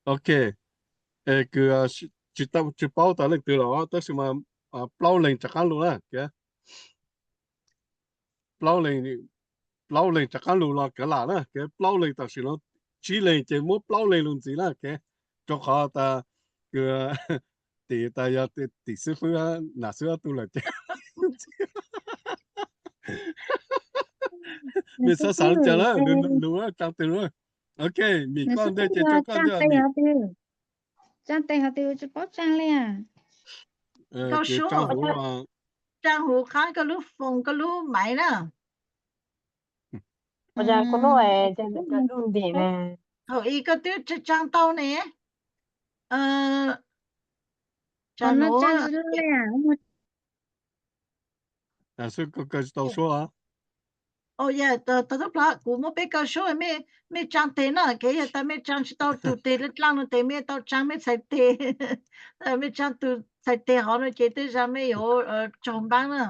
Ok, es kws tsis tau, tsis paub tas leej twg los tab sis mas plaub leeg rov qab lug na. Plaub leeg, plaub leeg rov qab lug los kav lam na, plaub leeg tam sim no tsib leeg ces muab plaub leeg lug ntxiv na, rau qhov tas kws tim tas yog tim xib fwb, nam xib ob tug lawm ces mej xav xav cas na, lug tsaa tes lug. Ok, Mim koj ntej ces tso koj ntej Mim. Tsaa tes hov twg tsis paub tsaa li. Koj sub, tsaa huv qab koj lub phone koj lub maiv na. Kuv lub, kuv lub ntim na. Thaum i koj twb tsaa tau ne. Tsaa no, xwb koj kaw tsis tau suab. Tau tub plag, kuv muab peb kaw suab, mej tsaa tes na, kev yog tas mej tsaa tsis tau tus tes dlaab dlaab no tes mej tau tsaa mej txhais tes. Mej tsaa tus txhais tes hov no ces tej zag mej yuav tsaug npaab na.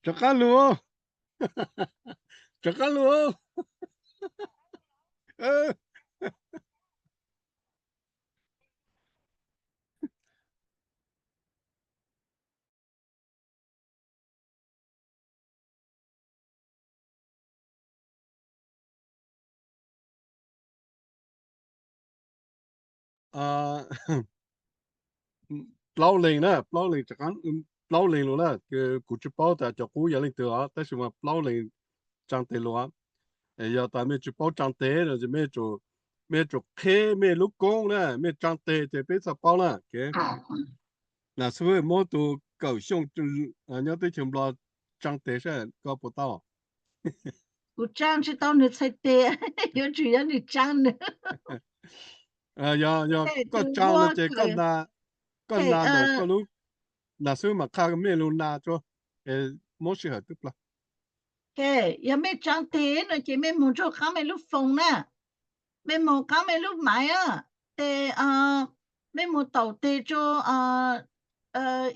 Rov qab lug, rov qab lug. Plaub leeg na, plaub leeg, plaub leeg lug na, kuv tsis paub tas cov qub yog leej twg os, tab sis mas plaub leeg tsaa tes lug. Yog tas mej tsis paub tsaa tes no ces mej yuav tsum qheb mej lub koob na, mej tsaa tes ces peb txhaj paub na. Nam Xub muab tus Kawm Xyooj nyob teb chaws Nplog tsaa tes saib koj puas tau. Kuv tsaa tsis tau nws txhais tes, yuav tsum yog nws tsaa nws. Yog, yog koj tsaa no ces koj na, koj na ntawm koj lub, Nam Xub mam qha mej lug na tso, es muab sij hawm twb plag. Yog mej tsaa tes no ces mej moog rua qaab mej lub phone na, mej moog qaab mej lub maiv, tes mej moog taum tes rua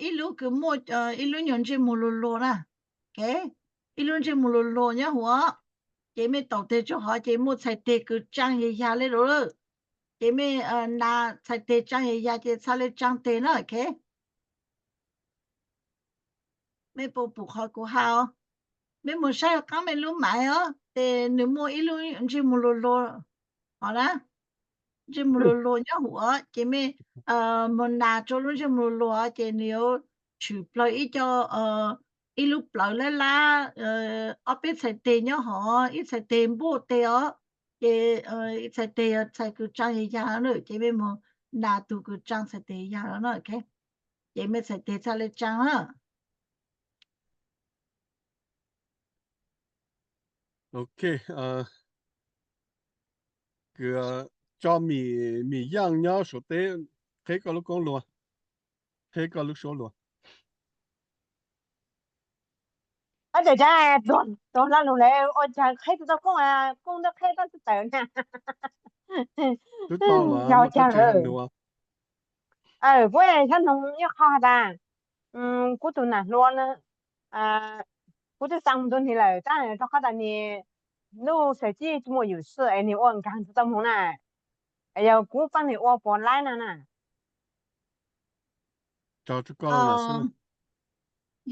ib lub kws muaj ib lub nyuas ntsej muag luag luag na, ib lub ntsej muag luag luag nyob huv, ces mej taum tes rua hov ces muaj txhais tes kws tsaa yag yag le lawm, ces mej na txhais tes tsaa yag yag ces txhaj le tsaa tes na, ok. Mej puas pum qhov kuv has? Mej moog saib qaab mej lub maiv os, tes nws muaj ib lub ntsej muag luag luag hov na, ntsej muag luag luag nyob huv, ces mej moog na rua lub ntsej muag luag luag ces nws yuav tshwm plawg ib co, ib lub plawv lab lab, ob peb txhais tes nyob hov, ib txhais tes npuaj tes os, ces ib txhais tes yog txhais kws tsaa yag yag na, ces mej moog na tug kws tsaa txhais tes yag no na, ok. Ces mej txhais tes txhaj le tsaa na. Ok, kws tso Mim, Mim Yaaj nyob Suav teb, qheb koj lub koob luag, qheb koj lub suab luag. Ab, txawm tuag hla lug lawm ua caag qheb tsis tau koob, koob ntawd qheb tab tsis tawm na. Tub tau los yog caag lawm. Kuv xaav noog ib qho has tas, kuv tus nam hluas na, kuv twb xaa mus ntau ntev lawm tab rua qhov tas nwg lub xab cib tsis muaj yum xwb es nwg ua nkaag tsis tau moog na. Yog kuv paab nwg ua puas laib na na?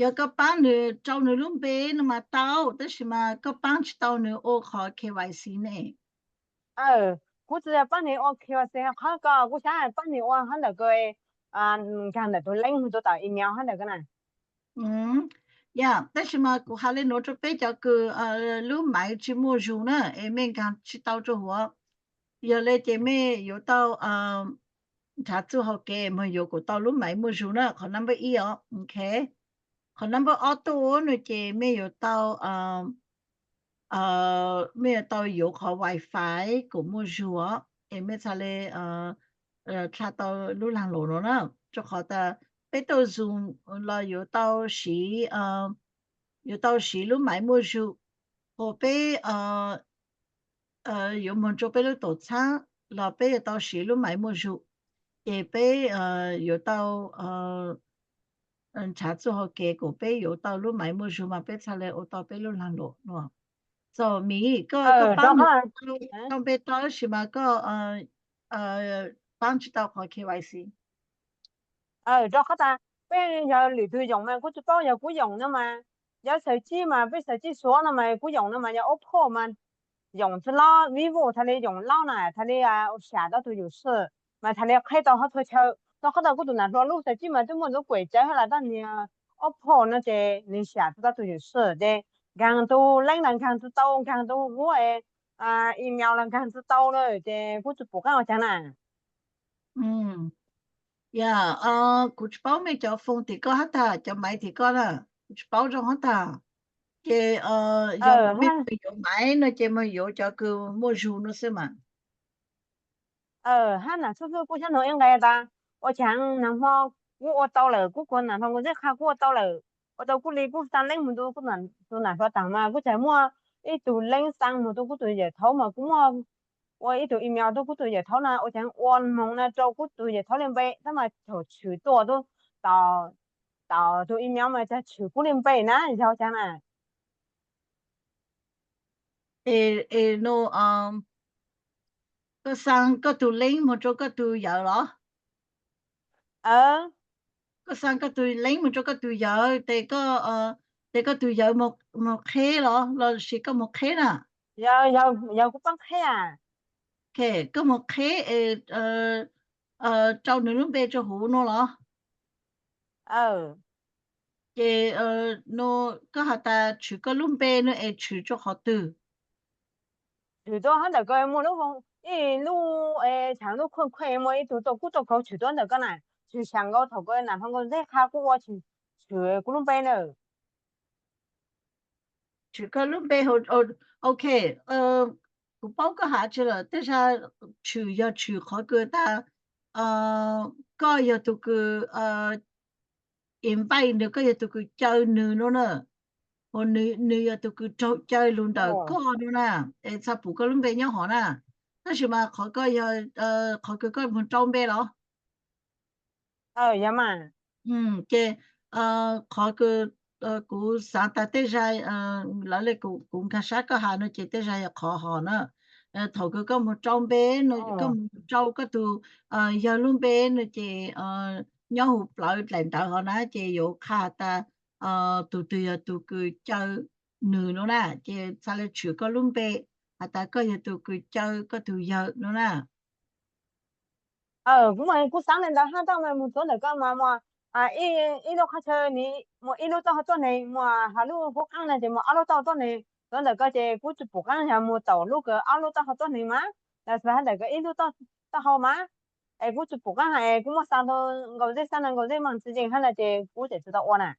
Yog koj paab nwg rau nwg lub npe no mas tau, tab sis mas koj paab tsis tau nwg ua qhov K Y C ne. Kuv tsi yog paab nwg ua K Y C qhov ko, kuv xaav paab nwg ua hov ntawm ko, nkaag ntawm tug leeb tug tom email hov ntawm ko na. Yog, tab sis mas kuv has le nuav rua peb cov kws lub maiv tsi muaj zug na, es mej nkaag tsi tau rua huv. Yog le ces mej yuav tau nrhav txuj hau kev moog yuav kuas tau lub maiv muaj zug na, qhov number ib os, ok. Qhov number ob tuaj no ces mej yuav tau, mej yuav tau yuav qhov wifi kuas muaj zug os, es mej txhaj le dlha tau lub laag lus nuav na, rua qhov tas peb tau Zoom los yuav tau siv, yuav tau siv lub maiv muaj zug, hos peb yuav moog rua peb lub tuam txhaab los peb yuav tau siv lub maiv muaj zug, ces peb yuav tau nrhav txuj hau kev kom peb yuav tau lub maiv muaj zug mas peb txhaj le ua tau peb lub lag luam no. So Miv, koj koj paub nws tau npe rau tab sis mas koj paab tsis tau qhov K Y C. Rau qhov tas peb yog lwm tug yoom mas kuv tsis paub, yog kuv yoom no mas, yog xaws tsij mas peb xaws tsij suav no mas kuv yoom no mas yog Oppo mas yoom tsi lob, Vivo txhaj le yoom lob na, txhaj le xyam tau tus yum si, mas txhaj le qheb tau hov txhua chaw. Rau qhov tas kuv tus nam hluas lub xaws tsij mas twb muaj ntxuav kuam tsawv hab los tab niag Oppo no ces nws xyam tau tus yum si ces nkaag tus leeb los nkaag tsi tau, nkaag tus huv email los nkaag tsi tau lawm ces kuv tsis pum qaab ua caag na. Yog, kuv tsis paub mej cov phone tim koj hab tag, cov maiv tim koj na, kuv tsis paub zoo hab tag. Ces yog mej yuav maiv no ces mas yuav cov kws muaj zug no xwb mas. Hab nam xub xub kuj xyab nug ib nqe tas, ua caag nag hmo kuv ua tau lawm, kuv kuas nam hluas nkaus zeb qha kuv ua tau lawm, ua tau kuj li kuj xaa leeb moog rua tus nam hluas taag mas kuv txhaj muaj ib tug leeb xaa moog rua kuv tus yawm thaub mas kuv muaj ua ib tug email rua kuv tus yawm thaub na, ua caag ua moog na rau kuv tus yawm thaub le npe tab mas thaum tshwm tuaj tau tus email mas txhaj tshwm kuv le npe na, yog caag na. Es no koj xaa koj tug leeb moog rua koj tus yawm los? Koj xaa koj tus leeb moog rua koj tus yawm tes koj, tes koj tus yawm moog qheb los, lossis koj moog qheb na? Yog kuv paab qheb a. Koj moog qheb es rau nws lub npe rua huv no los? Ces no koj has tas tshwm koj lub npe no es tshwm rua qhov twg? Tshwm rua hab ntawm ko muaj lub, ib lub, tshaav lub khuaj khuaj muaj ib tug tuaj kub tuaj kauv tshwm rua ntawm ko na. Tshwm xyaam nkaus thaum ko nam hluas nkaus zeb qha kuj ua tshwm kuv lub npe na. Tshwm koj lub npe, ok. Kuv paub koj has tsi lawm, tej zag tshwm yog tshwm qhov kws tas koj yog tug kws invite nws, koj yog tug kws caw nws no na, nws yog tug kws raug caw lug ntawm koj no na, es txhaj pum koj lub npe nyob hov na. Tab sis mas qhov ko yog qhov kws koj moog rau npe los? Ces qhov kws kuv xaav tas tej zag lawv le kuv nkaag sab koj has no ces tej zag yog qhov hov na. Thaum kws koj moog rau npe no, koj moog rau koj tug yawg lub npe no ces nyob huv plawv dlaim ntawv hov na ces yuav qha has tas tug twg yog tug kws caw nws no na, ces txhaj le tshwm koj lub npe has tas koj yog tug kws caw koj tug yawg no na. Kuv mas kuj xaav le ntawd hab, tab mas moog txug ntawm ko mas muaj ib lub qhov chaw ne, muaj ib lub taub hau tuab neeg, muaj hauv lub huv qaab na ces muaj ob lub taub hau tuab neeg. Txug ntawm ko ces kuv tsis pum qaab yog moog tau lub kws ob lub taub hau tuab neeg mas, los xav hab ntawm ko ib lub taub hau mas, es kuv tsis pum qaab has es kuv muab xaa tau nkaus zeb xab na, nkaus zeb maam tsi yeej hab na ces kuv tseem tsis tau ua na.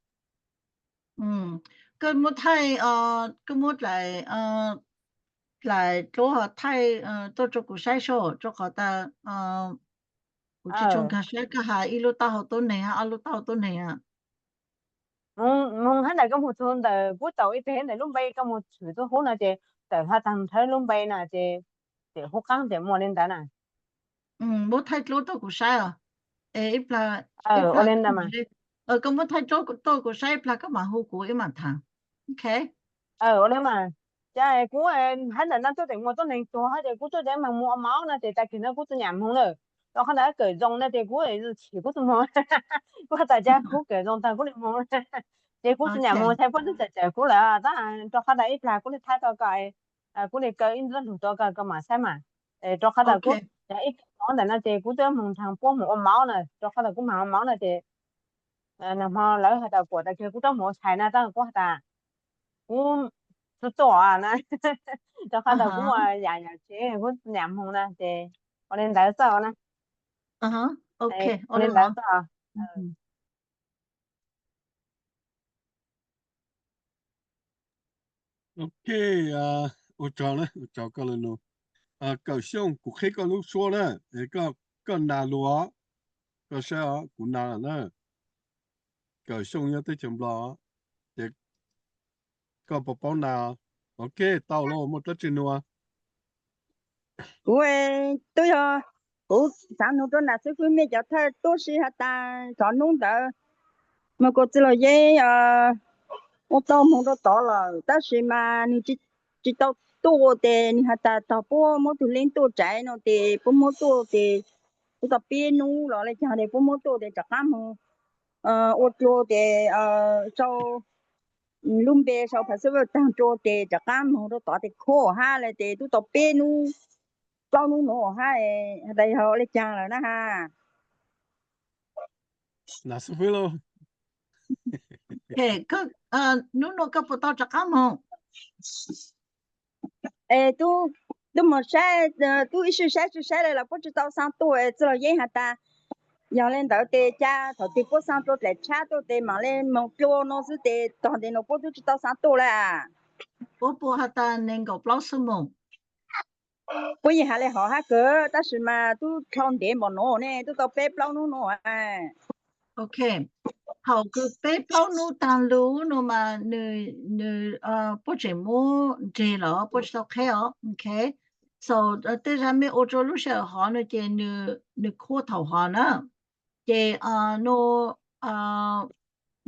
Koj muab thaij, koj muab dlaim, dlaim dluab thaij tuaj rua kuv saib seb, rua qhov tas kuv tsis tshua nkag siab koj has ib lub taub hau tuab neeg hab ob lub taub hau tuab neeg. Moog hab ntawm koj moog txug ntawm kuv tau ib teg ntawm lub npe koj moog tshwm txug huv no ces tawm hlo taag nrho lub npe na ces, ces huv qaab ces muaj le ntawd na. Muab thaij dluab tuaj kuv saib os. Es ib plag, ua le ntawd mas, koj muab thaij dluab tuaj kuv saib ib plag koj mam hu kuv wb mam tham. Ok. Ua le mas, cas kuv hab ntawm no tuaj tseem muaj tuab neeg tuag hab ces kuv tuaj ces moog ua mauv no ces tag kis no kuv tsis nyam moog lawm. Rua qhov ntawd kawm zoo no ces kuv chim kuv tsis moog. Kuv has tas cas kuv kawm zoo tag kuv le moog. Ces kuv tsis nyam moog, thaij puab twb tawm tawm kuv lawm tab rua qhov tas ib plag kuv le thaij rua koj, kuv le kaw ib nrab lug rua koj koj mam saib mas. Rua qhov tas kuv yog ib plag ntawm no ces kuv twb moog nrhav puab moog ua mauv na, rua qhov tas kuv moog ua mauv no ces nag hmo lawv has tas kuam tas kiag kuv rov moog ua tshais na tab kuv has tas kuv tsis tuaj na, rua qhov tas kuv muaj yam yam tsev kuv tsis nyam moog na ces ua le ntawd xwb na. Ua le ntawd xwb. Ok, ua tsaug na, ua tsaug koj le nug. Kawm Xyooj, kuv qheb koj lub suab na, es koj nas lug, koj saib os, kuv nas lawm na. Kawm Xyooj nyob teb chaws Nplog, ces koj puas paub nas? Ok, tau los muaj dlaab tsi nug? Kuv twb yog, kuv xaav nug rua nam xib fwb mej cov thawj tub si has tas cov nub ntawd Mas kuv txiv los yeej ua tau moog rau tod lawm tab sis mas nws tsis tau tuaj ua tes nws has tas tog puab muab tug leb tuaj tsaiv no tes puab muab tuaj tes ua tau peb nub los le caag tes puab muab tuaj tes rov qaab moog ua dlua tes sau lub npe sau phas xwb taag dlua tes rov qaab moog rau tod tes khuab hab le tes tub tau peb nub plaub nub nuav hab has tas yog le caag lawm na has. Hnub nuav koj puas tau rov qaab moog? Es tub, tub moog saib, tub ib sij saib sib saib le los puab tsis tau xaa tuaj es txiv los yeej has tas yog le ntawd tes ca thaum twg puab xaa dlua dlaim tshab tuaj tes maam le moog dlua no xwb tes tog ntev nuav puab tub tsis tau xaa tuaj le as. Puab puas has tas nees nkaum plaub xuab moos? Puab yeej has le hov hab kawg tab sis mas tub dlhau ntev npaum nuav ne tub tau peb plaub nub nuav. Ok, thaum kws peb plaub nub taag lug nuav mas nws, nws, puab tseem muab nreg los puab tsis tau qheb os. Ok, so tej zag mej ua rua lub sij hawm hov nuav ces nws khuab thaum hov na. Ces nuav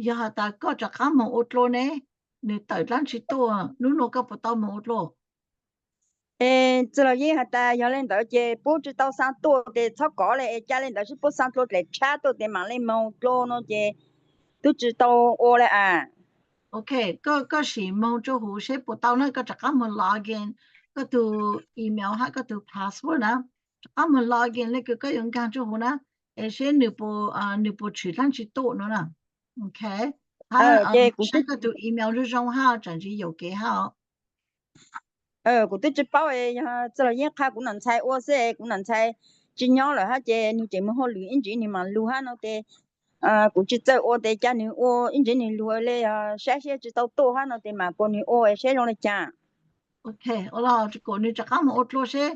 yog has tas koj rov qaab moog ua dlua ne, nws tawm dlaab tsi tuaj, nub nuav koj puas tau moog ua dlua? Es txiv los yeej has tas yog le ntawd ces puab tsis tau xaa tuaj tes txhob kov le es ca le ntawd sib puab xaa dlua dlaim tshab tuaj tes maam le moog dlua no ces tub tsis tau ua le as. Ok, koj, koj sim moog rua huv seb puas tau na, koj rov qaab moog login koj tug email hab koj tug password na, rov qaab moog login le kws koj yuav nkaag rua huv na, es seb nws puas, nws puas tshwm dlaab tsi tuaj no na. Ok, hab saib koj tug email zoo zoo hab tsaam ntsis yuam kev hab os. Kuv twb tsis paub, yog txiv los yeej qha kuv nam ntxhais ua xwb es kuv nam ntxhais tsis nyob lawm hab ces nwg tseem moog hauj lwm ib ntsis nwg maam lug hab no tes kuv tsis txawj ua tes ca nwg ua ib ntsis nwg lug le, saib seb tsis tau tuaj hab no tes maam kuas nwg ua seb zoo le caag. Ok, ua los kuas nwg rov qaab moog ua dlua seb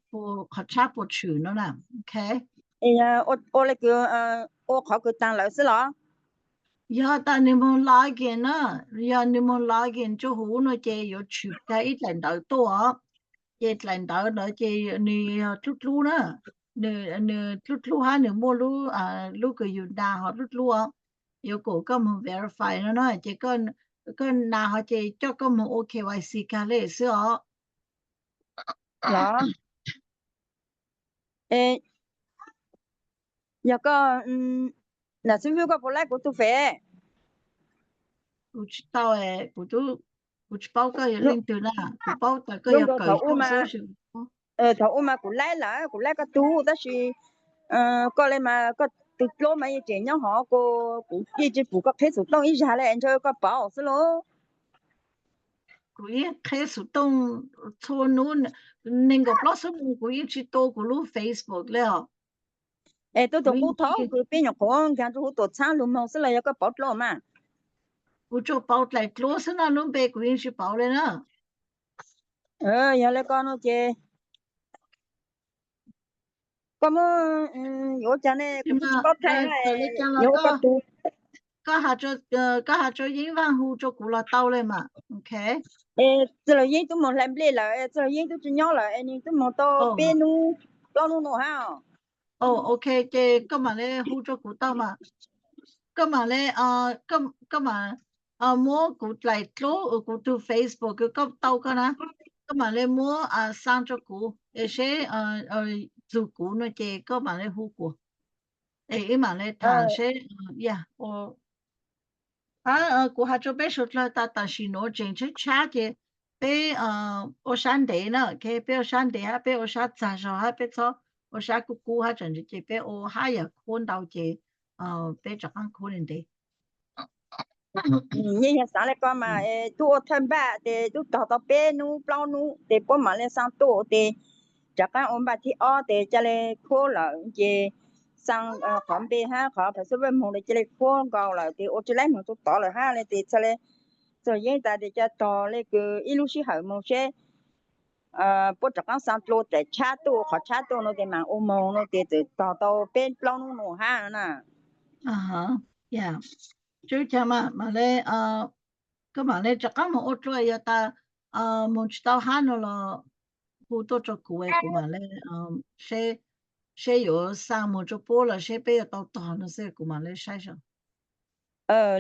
puas, qhov tshab puas tshwm no na. Ok, ua le kws ua qhov kws taag lawm xwb los? Yog tas nwg moog login na, yog nwg moog login rua huv no ces yuav tshwm tag ib dlaim ntawv tuaj os. Ces dlaim ntawv ntawd ces nws yog dlub dlub na, nws dlub dlub hab nws muaj lub, lub kws yus nas hov dlub dlub os. Yuav kom koj moog verify no na ces koj nas hov ces coj koj moog ua K Y C kag le xwb os. Los yog koj, nam xib fwb koj puas laib kuv tug fej? Kuv tsis tau, kuv tsis paub koj yog leej twg na, kuv paub tas koj yog kawm xwb. Thaum ub mas kuv laib lawm, kuv laib koj tug tab sis koj le mas koj tug dluab mas yeej tseem nyob hov, kuv yeej tsis pum koj qheb xov tooj ib zag le, ntshe koj pauv xwb lauj. Kuv yeej qheb xov tooj txhua nub, nees nkaum plaub xuab moos kuv yeej tsis tua kuv lub Facebook le os. Es tub tug qub thaub kws peb nyuam qhuav nkaag rua huv tuam txhaab lug moog xwb los yog koj pauv dlua mas? Kuv tsuas pauv dlaim dluab xwb na, lub npe kuv yeej tsis pauv le na. Yog le ko no ces koj muab, yuav ua cas ne, kuv tub tsis paub thaij, yuav ua koj tug. Koj has rua Yeeb Vaaj hu rua kuv los tau le mas. Ok, es txiv los yeej tub moog hlais nplej lawm, txiv los yeej tub tsis nyob lawm es nwg tub moog tau peb nub plaub nub nuav hab. Ok, ces koj mam le hu rua kuv tau mas. Koj mam le, koj mam muab kuv dlaim dluab, kuv tug Facebook kws koj tau koj na, koj mam le muab xaa rua kuv es seb txug kuv no ces koj mam le hu kuv es wb mam le tham seb. Kuv has rua peb suav dlawg tas tam sim nuav tseem tshab tshab ces peb ua sab ntev na, peb ua sab ntev hab peb ua sab txag zog hab peb txhob ua sab kub kub hab tsaam ntsis ces peb ua hab yam khuab ntau ces peb rov qaab khuab ntev. Yeej yog xaav le ko mas, tub ua thawj npaj tes tub tog tau peb nub plaub nub tes puab mam le xaa tuaj tes rov qaab ua npaj thib ob tes ca le khuab lawm ces xaa qhov npe hab qhov phas xwb moog le ca le khuab nkaus lawm tes ua tsi laib moog rua tod lawm hab le tes txhaj le txug yeeb tas tes ca tog le kws ib lub sij hawm moog seb puab rov qaab xaa dlua tes tshab tuaj, qhov tshab tuaj no tes mam ua moog no tes txawm tog tau peb plaub nub nuav hab na. Tsi ua caag mas, mam le, koj mam le rov qaab moog ua dlua, yog tas moog tsis tau hab no los hu tuaj rua kuv es kuv mam le seb yuav xaa moog rua puab los seb peb yuav tau tog no xwb kuv mam le saib saib.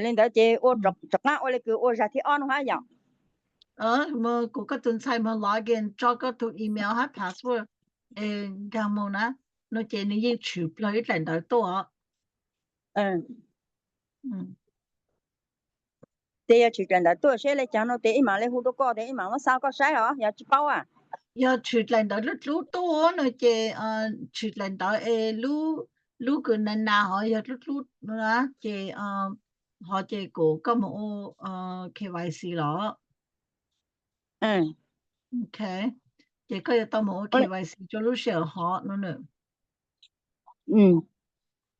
Li ntawd ces ua rov qab ua li kws ua zag thib ob no hab yom. Kuv koj tus ntxhais mus log in tso koj tus email hab password es nkag mus na, no ces nws yeej tshwm plawg ib daim ntawv tuaj. Ces yog tshwm daim ntawv tuaj seb le caag no tes ib mam le hu rua koj tes ib mam muab xa koj saib os, yog tsis paub a. Yog tshwm daim ntawv dlub dlub tuaj no ces tshwm daim ntawv es lub kws nas nas hov yog dlub dlub na ces hov ces kuv koj mus ua K Y C los. Ok, ces koj yuav tau mus ua K Y C rua lub sij hawm hov no na.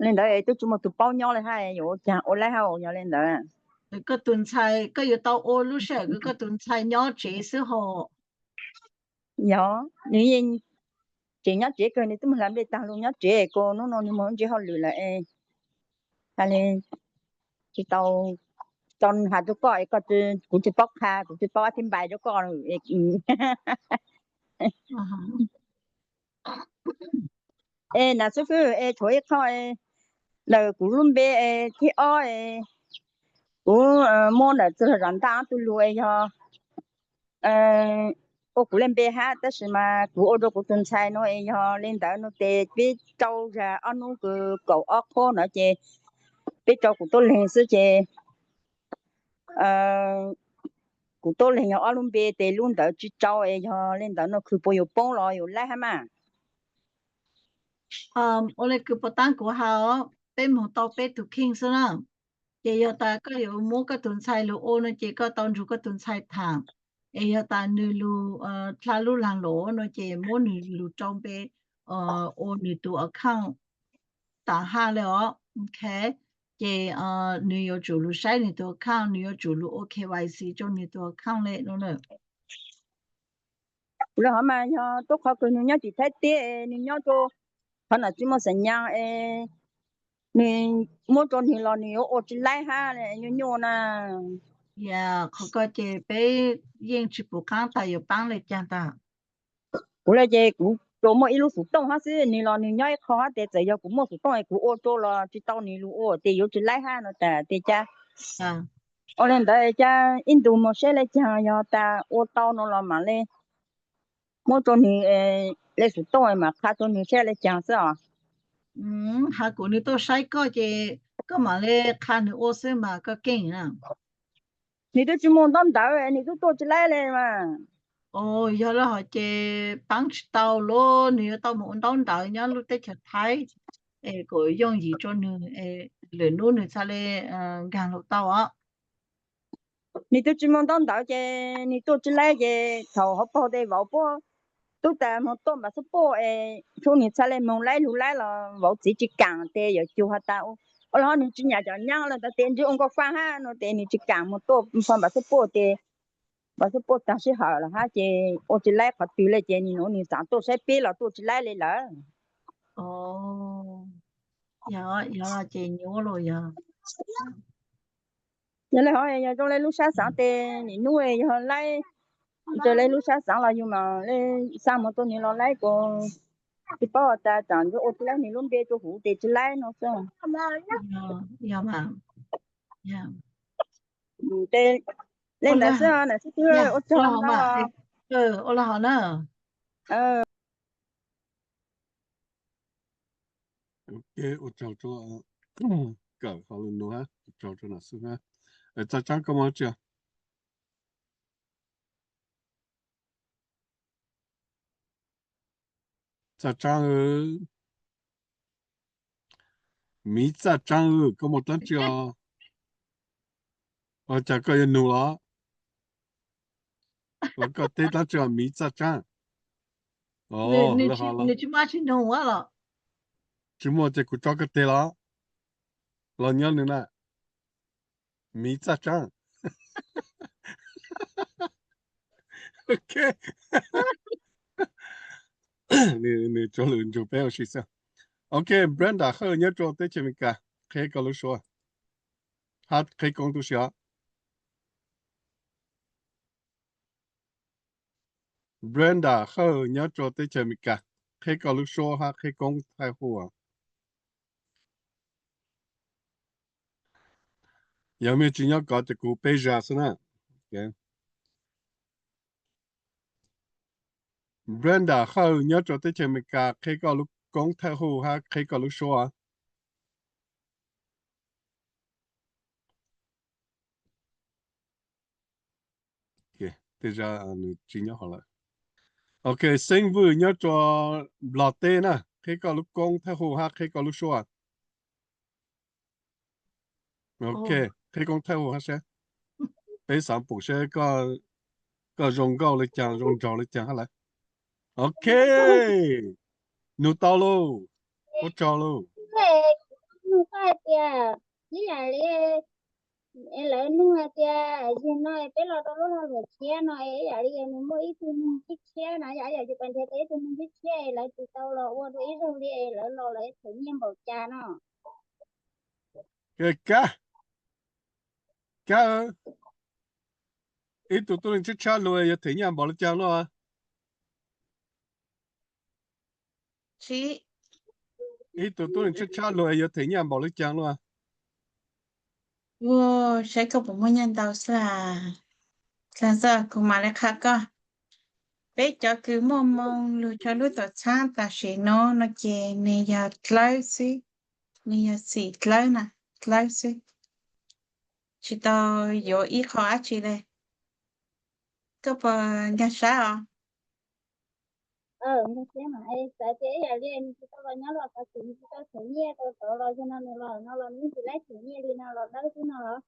Li ntawd twb tsis muaj tus paub nyob li hab yuav ua caag ua laib hab yog li ntawd. Koj tus ntxhais koj yuav tau ua lub sij hawm kws koj tus ntxhais nyob tsev xwb hos. Yog, nws yeej tseem nyob tsev kawg, nws twb mus hla nplej taag lug nyob tsev, kuv nub nua nws moog ua ntsis hauj lwm lawm es has le tsis tau, tau has rua koj es koj, kuv tsis paub qha, kuv tsis paub ab thib npais rua koj. Es nam xib fwb es tshuav ib qho es ntawm kuv lub npe es thib ob es kuv muab ntawm txwg lug zam ntaj ob tug lug es yog ua kuv le npe hab tab sis mas kuv ua rua kuv tus ntxhais no es yog li ntawd no tes peb rau zag ob hnub kws kaum ob qhuab no ces peb rau kuv tuab leeg xwb ces kuv tuab leeg yog ob lub npe tes lub ntawd tsis rau es yog li ntawd no khwv puas yuav poob los yuav laib hab mas. Ua le kws puas taab kuv has os, peb moog tau peb tug kheej xwb na. Ces yog tas koj yuav muab koj tus ntxhais lug ua no ces koj tau nrug koj tus ntxhais tham, es yog tas nws lug dlha lub lag luam no ces muab nws lug rau npe ua nws tus account taag hab le os. Ok, ces nws yuav tsum lug saib nws tus account, nws yuav tsum lug ua K Y C rau nws tus account le no na. Kuv le hov mas yog tuab qhov kws nws nyob tim Thaib teb, nws nyob rua qhov nam tsis muaj xam nyas es nws muab rua nws los nws yuav ua tsis laib hab nyuaj nyuaj na. Yog qhov ko ces peb yeej tsis pum qaab tas yuav paab le caag tas. Kuv le ces kuv tsuas muaj ib lub xov tooj hab xwb, nws los nws nyob ib qho hab tes txawm yog kuv muaj xov tooj es kuv ua rua los tsis tau nws lug ua tes yuav tsis laib hab no tas tes ca. Ua le ntawd ca ib ntus moog saib le caag, yog tas ua tau no los mam le muab rua nws le xov tooj mam qha rua nws saib le caag xwb os. Has kuv nws tuaj saib koj ces koj mam le qha nws ua xwb mas koj keej na. Nws twb tsis muaj ntaub ntawv, nws twb tuaj tsis laib le mas. Yog le hov ces paab tsis tau lawm, nws yuav tau mus ua ntaub ntawv nyob lub teb chaws Thaib es kuas yooj yim rua nws, lwm nub nws txhaj le nkaag lug tau os. Nws twb tsis muaj ntaub ntawv ces nws tuaj tsis laib ces thaum hauv paug tes vauv puab tub tas moog tuaj npam xub puj es tub nws txhaj le moog laib lug laib los vauv txiv tsis kaam tes yuav cuag has tas ua le hov nws tsis nyam cov nyaab le ntawd tes ntsib ua nkauj faaj hab no tes nws tsis kaam moog tuaj npam xub puj tes npam xub puj taag sij hawm los hab ces ua tsis laib qhov twg le ces nws nuav nws xaav tuaj saib peb los tuaj tsis laib le lawm. Yog, yog ces nyuaj lawm yog. Yog le hov yog zoo le lub sab xaav tes nim nub yog laib, raws le lub sab xaav los yug mam le xa moog rua nws los laib kuas tsis paub tas tsam nws ua tsis laib nws lub npe rua huv tes tsis laib no xwb. Le ntawd xwb, nam xib fwb ua tsaug ntau. Ua le hov na. Ua tsaug rua, kawm qhov lug nug hab ua tsaug rua nam xib fwb hab. Txaj Tsaab koj muaj dlaab tsi? Txaj Tsaab, Miv Txaj Tsaab, koj muaj dlaab tsi os? Ua cas koj yuav nug los? Los koj teb dlaab tsi os Miv Txaj Tsaab? Tsis muaj ces kuv tso koj teg los, los nyob nws na. Miv Txaj Tsaab. Ok. Nws tsuas lwm ntsug peb ua si xwb. Ok, Brenda Hawj nyob rua teb chaws Amelikas, qheb koj lub suab hab qheb koob tub si os. Brenda Hawj nyob rua teb chaws Amelikas, qheb koj lub suab hab qheb koob thaij huv. Yog mej tsis nyob kov ces kuv peb zag xwb na. Brenda Hawj nyob rau teb chaws Amelikas, qhia koj lub koob thawj hu hab qhia koj lub suab. Tej zag nws tsis nyob hov lawm. Ok, Xeeb Vwj nyob rau Nplog teb na, qhia koj lub koob thawj hu hab qhia koj lub suab. Ok, qhia koob thawj hu hab seb, peb xaav pum seb koj zoo nkauj le caag, zoo nraug le caag hab lawm. Ok, nug tau lauj, ua tsaug lauj. Nug koj hais tias, ib yam li lawv nug hais tias, yog no peb los rau lub lag luam tshiab no, ib yam li nws muaj ib tug neeg tshiab tshiab na, yog ib yam li pas nrhiav tau ib tug neeg tshiab tshiab es lawv tsis tau los ua dua ib zaug li es lawv los lawv them nyiaj npaum cas no. Kab, kab, ib tug tuab neeg tshiab tshiab lug yuav them nyiaj npaum le caag luaj? Ib tug tuab neeg tshiab tshiab lug yuav them nyiaj npaum le caag luaj? Saib koj puas muaj nyiaj ntau xwb. Tag xwb kuv mam li qha koj. Peb cov kws muaj moo lug rau lub tuam txhab tam sim no no ces nws yog dlawb xwb, nws yog xim dlawb na, dlawb xwb, tsis tau yuav ib qho dab tsi li. Koj puas nkag siab os? Nkag siab mas, txawm tias ib yam li nws tsis tau los nyob los xav txim nws tsis tau them nyiaj rau tod los yog no nws los no los nws tsis laib them nyiaj li no los dawb xwb no los?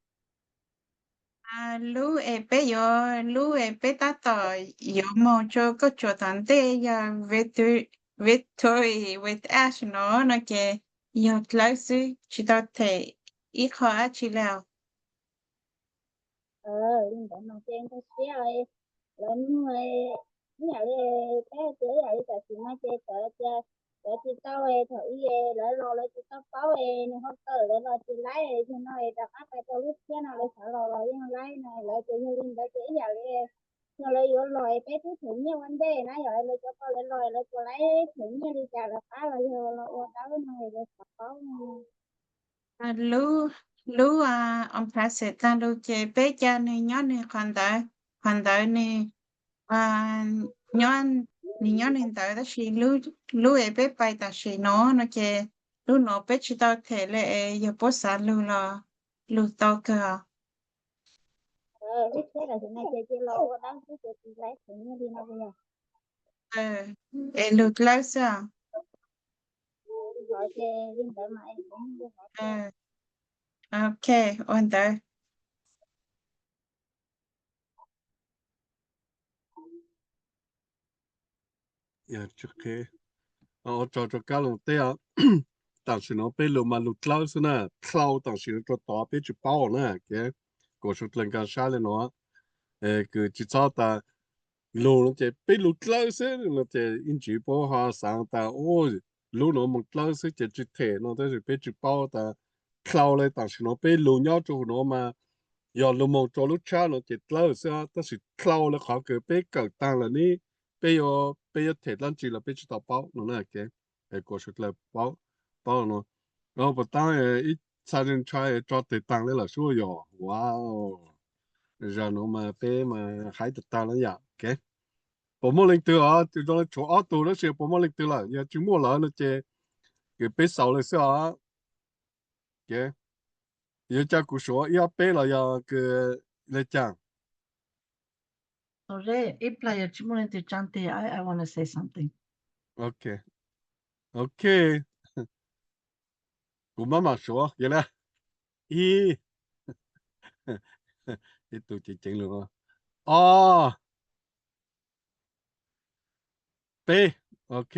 Lub es peb yuav, lub es peb tab tom yuav moog rua koj tsuas tom ntej yog Victory with Ash no, no ces yog dlawb xwb tsis tau them ib qho dab tsi li os. Li ntawd mas ces nkag siab, lawv nug ib yam li peb hais tias ib yam li tam sim no ces txawm tias cov tsis tau thaum ub lawv los lawv tsis tau paub es nws ho kawm lawv los tsis laib, yog no es rov qab pais rau lub tshiab no lawv xav los los yeej laib no, lawv ces yog li ntawd ces ib yam li yog lawv yuav los es peb twb them nyiaj ua ntej na, yog lawv cov ko lawv los lawv puas laib them nyiaj li cas lawv qab los yog los ua dawb no lawv xav paub. Lub, lub on process tag lug ces peb ca nws nyob nws qhov ntawd, qhov ntawd nws nyob, nws nyob nws ntawd, tab sis lub es peb pais tam sim no no ces lub no peb tsis tau them li es yog puab xav lug los lug tau kawg. Es lug dlawb xwb os. Ok, ua ntawd. Ua tsaug rau Kab Loos teb os. Tam sim no peb lug mas lug dlawb xwb na, dlau tam sim no rau tod peb tsis paub na. Kuas suav dlawg nkaag sab le no, kws tsis txhob tas lug no ces peb lug dlawb xwb no ces ib ntsis puab ho xaav tas lub no moog dlawb xwb ces tsis them no, tab sis peb tsis paub tas dlau le tam sim no peb lug nyob rua huv no mas yog lug moog rua lub tshab no ces dlawb xwb, tab sis dlau le qhov kws peb kawm taag lawm ne, peb yuav, peb yuav them dlaab tsi los peb tsis tau paub no na. Kuas suav dlawg paub no, puas taab ib txha ntshai tso tes taag le lawm sub yog. Wow, zag no mas peb mas haib tag tag le yom. Puas muaj leej twg os? Zoo le tshuav ob tug tab sis puas muaj leej twg lawm? Yog tsis muaj lawm no ces kws peb xaus le xwb os. Yuav ca kuv suav ib ob peb los yog kws le caag? Ok, ok, kuv maj mam suav le ib, ib tug ceev ceev lug, ob, peb. Ok,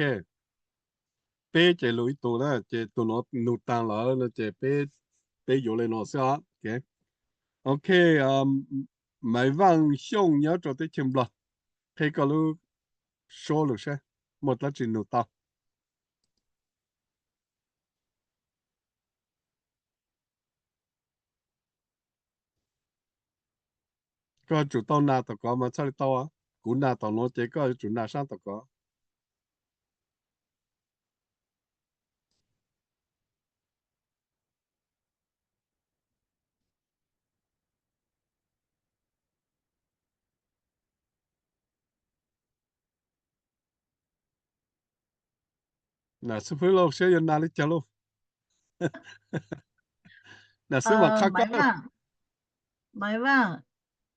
peb ces lug ib tug na, ces tus no nug taag lawm no ces peb, peb yuav le no xwb os. Ok, Maiv Vaaj Xyooj nyob rau teb chaws Nplog, qhia koj lub suab lug saib muaj dlaab tsi nug tau. Koj tsum tau nas tom kov mas txhaj le tau. Kuv nas tom nuav ces koj yuav tsum nas saab tom kov. Nam xib hwb lauj, saib yuav nas li cas lauj? Nam xib hwb mam qha koj. Maiv Vaj,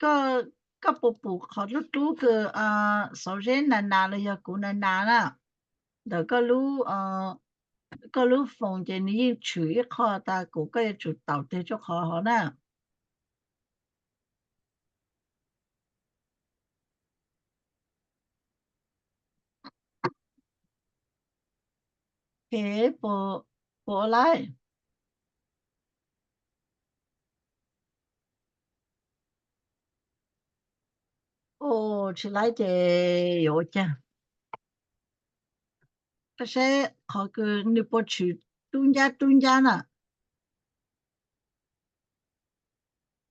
koj, koj puas pum qhov dub dub kws xauv zeb nas nas los yog kuv nas nas na? Ntawm koj lub, koj lub foos ces nws yeej tshwm ib qho tas kuv, koj yuav tsum taus tes rau qhov hov na. Puas, puas ua laib? Tsis laib ces yuav ua caag? Koj saib qhov kws nws puas tshwm dub ncab dub ncab na.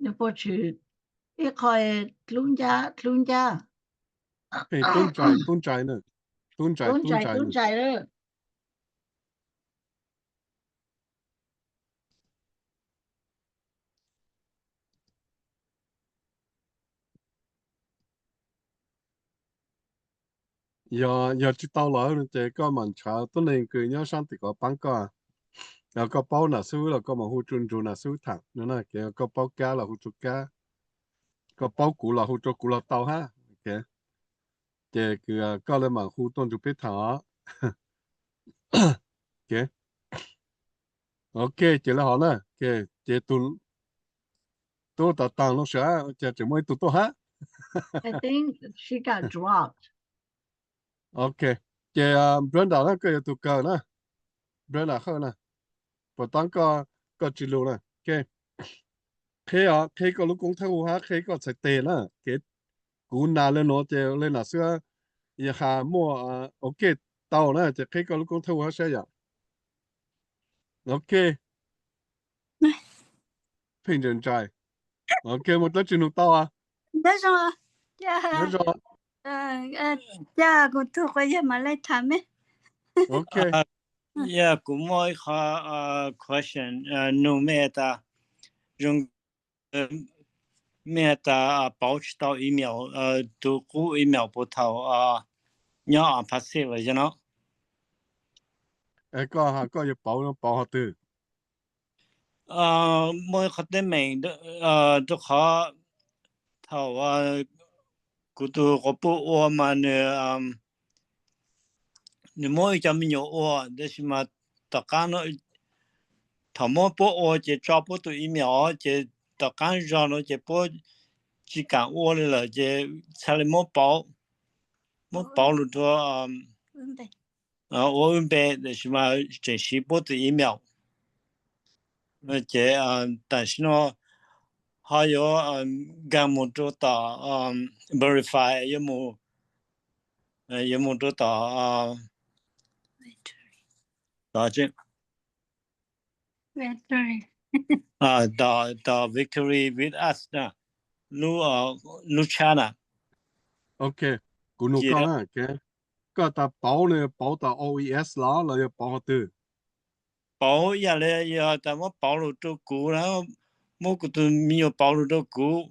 Nws puas tshwm ib qho dub ncab dub ncab? Tub ntsais, tub ntsais na. Tub ntsais, tub ntsais, tub ntsais lawm. Yog, yog tsis tau lawm ces koj mam nrhav tuab neeg kws nyob saab tim ko paab koj. Yog koj paub nam xib hwb los koj mam hu rua nrug nam xib hwb tham no na. Koj paub kab los hu rua kab, koj paub kuv los hu rua kuv los tau hab. Ces koj le mam hu tuaj nrug peb tham os. Ok, ces le hov na. Ces tug tub tas taag lub sij hawm ces tseem muaj ib tug tuaj hab. Ok, ces Brenda na, koj yog tug kawg na. Brenda Hawj na, puas tab koj tsis lug na? Qheb, qheb koj lub koob thawj hub hab qheb koj txhais teg na. Kuv nas le nuav ces le nam xwb, yog has muaj ok tau na ces qheb koj lub koob thawj hub hab saib yom. Ok. Pheej ntshai ntshai. Ok, mus tab tsis nug tau. Nyob zoo. Nyob zoo. Yog kuv tug quas yawg mam le tham me. Ok. Yog kuv muaj ib qho question nug mej tas, zoo mej has tas pauv tsis tau email, tug qub email puag thaum nyob on passive yog no. Koj has koj yuav pauv, pauv hov twg? Muaj ib qhov teeb meem rua qhov thaum kuv tug quas puab ua mas nws, nws muab ib co me nyuam ua, tab sis mas tom qaab thaum muab puab ua ces tso puab tug email ces tom qaab zog no ces puab tsis kaam ua le lawm ces txhaj le muab pauv, muab pauv lug rua ua wb npe, tab sis mas tseem siv puab tug email. Ces tam sim no ho yuav nkaag mus rua tom verify, yuav mus rua tom, tom, tom Victory with Us na, lub, lub tshab na. Ok, kuv nug koj na, koj tas pauv no yog pauv tom O E S los los yog pauv hov twg? Pauv ib yam le yog tas muab pauv lug rua kuv na, muab kuv tug me nyuam pauv lug rua kuv,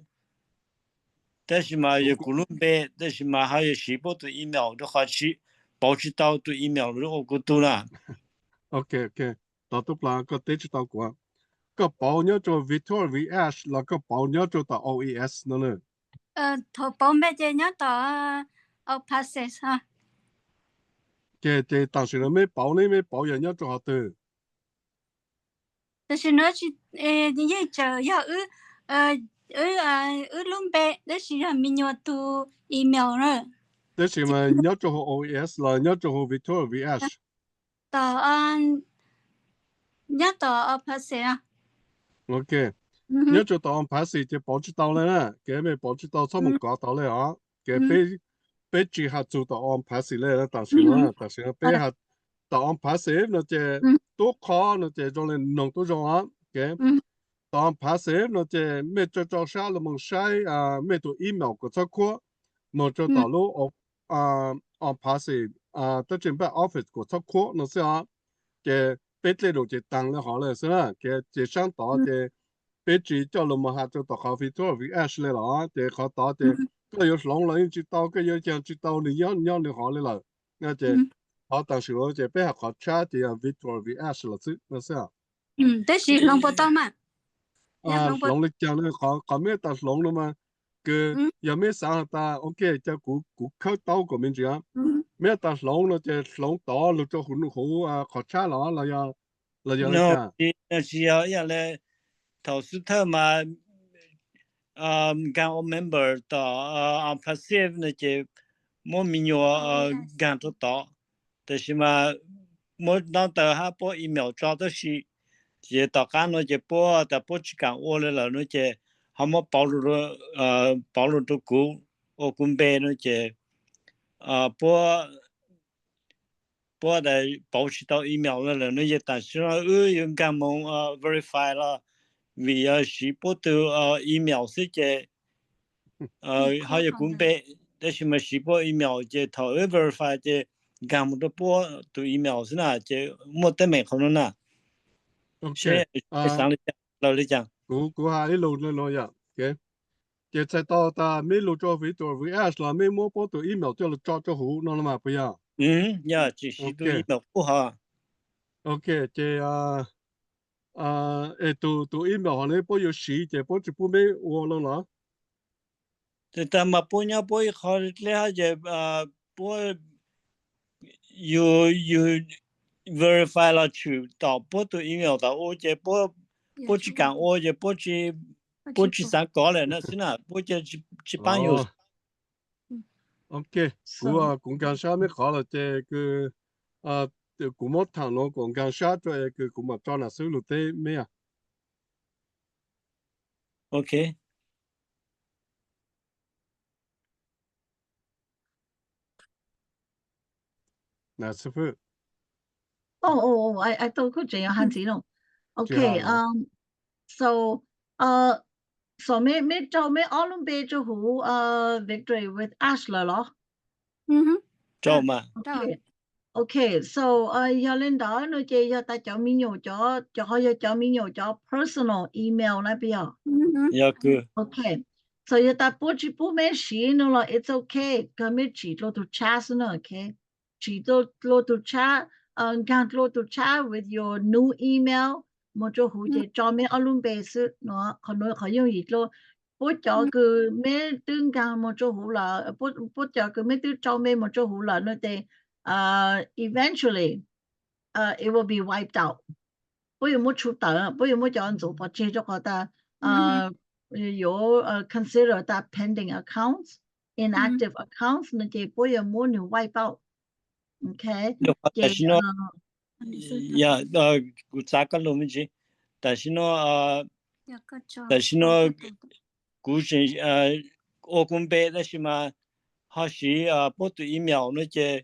tab sis mas yog kuv lub npe, tab sis mas ho yog siv puab tug email rua qhov pauv tsis tau tug email lug ua kuv tug na. Ok, ok, tau tub plaab koj teb tsis tau kuv. Koj pauv nyob rua Victoria with Us los koj pauv nyob rua tom O E S no na? Thaum pauv npe ces nyob tom O P A S S. Ces, ces tam sim no meb pauv ne, meb pauv yog nyob rua hov twg? Tam sim no yeej tseem yog wb, wb lub npe tab sis yog me nyuam tug email na. Tab sis mas nyob rua hauv O E S los nyob rua hauv Victoria with Us? Tom, nyob tom O P A S S. Ok, nyob rua tom O P A S S ces pauv tsis tau le na, kev mej pauv tsis tau txhob mus kov tod le os. Kev peb tsis has txug tom O P A S S le tam sim no, tam sim no peb has tom O P A S S no ces tub qhov no ces zoo le noog tub zoo os. Tom O P A S S no ces mej tso tso sab lug moog saib mej tug email kuas txhob khuab, moog rua tom lub O P A S S, tab sis back office kuas txhob khuab no xwb os. Ces peb dlej lug ces taag le hov le xwb na. Ces saab tod ces peb tsis coj lug moog has rua tom qhov Victoria with Us le los, ces qhov tod ces koj yuav hloov los yeej tsis tau, koj yuav caag tsis tau, nws nyob nyob nws hov le lawm. Ces Qhov tam sim no ces peb hais qhov chat ces yog Victor vs Ash los xwb no xwb. Tab sis hloov puas tau mas? Hloov li cas no, qhov meb tas hloov no mas, kws yog meb xav has tas ok, cia kuv khawb taub kom me ntsis, meb tas hloov no ces hloov tod lug rua huv qhov chat los los yog li cas? Tsis yog, ib yam li thaum xub thawj mas nkaag ua member tom on passive no ces muab me nyuam nkaag rua tod, tab sis mas muab ntaub ntawv hab puab email tso tab sis, ces tom qab no ces puab tas puab tsis kaam ua li lawm no ces ho muab pauv, pauv lug rua kuv ua kuv npe no ces puab, puab tas pauv tsis tau email li lawm no ces tam sim no wb yuav nkaag moog verify los, vim yog siv puab tug email xwb ces ho yog kuv npe, tab sis mas siv puab email ces thaum wb verify ces nkaag moog rua puab tug email xwb na, ces muaj teeb meem qhov nuav na. Seb xaav li cas, laws li cas. Kuv has ib lus no yom, ces txhais tau tas meb lug rua Victor vs Ash los meb muab puab tug email coj lug tso rua huv no los mas puas yog? Yog, tsis siv tug email qub hov. Ok, ces es tug, tug email hov ne puab yuav siv ces puab tsis pub meb ua lawm los? Tag mas puab nyob puab ib qho dleb hab ces puab, yus, yus verify los tshwm tom puab tug email tom u ces puab tsis kaam ua ces puab tsis xaav kov lawm na xwb na, puab cia tsis paab yus. Ok, kuv, kuv nkaag sab meb qhov lawm ces kws kuv muab thaam nuav kuas nkaag sab rua es kws kuv mam tso nam xwb lug teb meb. Ok. Nam xwb. Oh, oh, oh, I, I thought kuj tseem yog Hans Txiv no. Ok, um, so, uh, so meb, meb rau meb ob lub npe rua huv, uh, Victory with Ash lawm los? Rau mas. Ok, so, uh, yog li ntawd no ces yog tas cov me nyuam cov, cov ho yog cov me nyuam cov personal email na puas yog? Yog kws. Ok, so yog tas puab tsis pub meb siv no los it's ok, kws meb tsim dlua tug chat xwb na, ok. Tsim dlua tug chat, nkaag dlua tug chat with your new email moog rua huv ces tso meb ob lub npe xwb no, qhov nuav qhov yooj yim dlua. Puab cov kws meb twb nkaag moog rua huv lawm, puab cov kws meb twb tso npe moog rua huv lawm no ces eventually it will be wiped out. Puab yuav muab tshu tawm, puab yuav muab cov ntxuav pov tseg rua qhov tas yuav consider tas pending accounts, inactive accounts no ces puab yuav muab nwg wipe out. Ok, ces kuv txav koj lug me ntsis. Tam sim no, tam sim no kuv ua kuv npe tab sis mas ho siv puab tug email no ces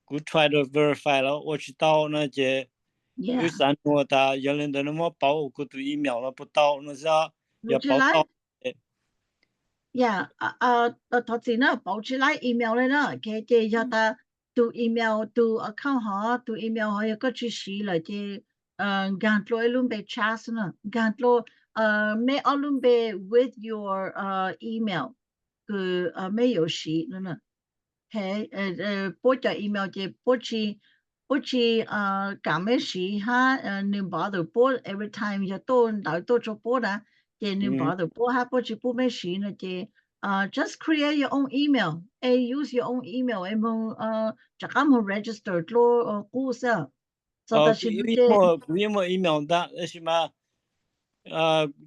kuv try to verify los ua tsis tau no ces wb xav nug tas yog li ntawd no muab pauv ua kuv tug email los puas tau no xwb, yog pauv tau. Thov txim na, pauv tsis laib email li na, ces yog tas tug email, tug account hov, tug email hov yog koj tsis siv lawm ces nkaag dlua ib lub npe tshab xwb na, nkaag dlua meb ob lub npe with your email kws meb yuav siv no. Puab cov email ces puab tsis, puab tsis kaam meb siv hab nwg bother puab every time yog tuaj ntawv tuaj rua puab na, ces nwg bother puab hab puab tsis pub meb siv no ces just create your own email, use your own email es moog, rov qab moog register dlua qub xwb. Kuv yeej muaj email ntag tab sis mas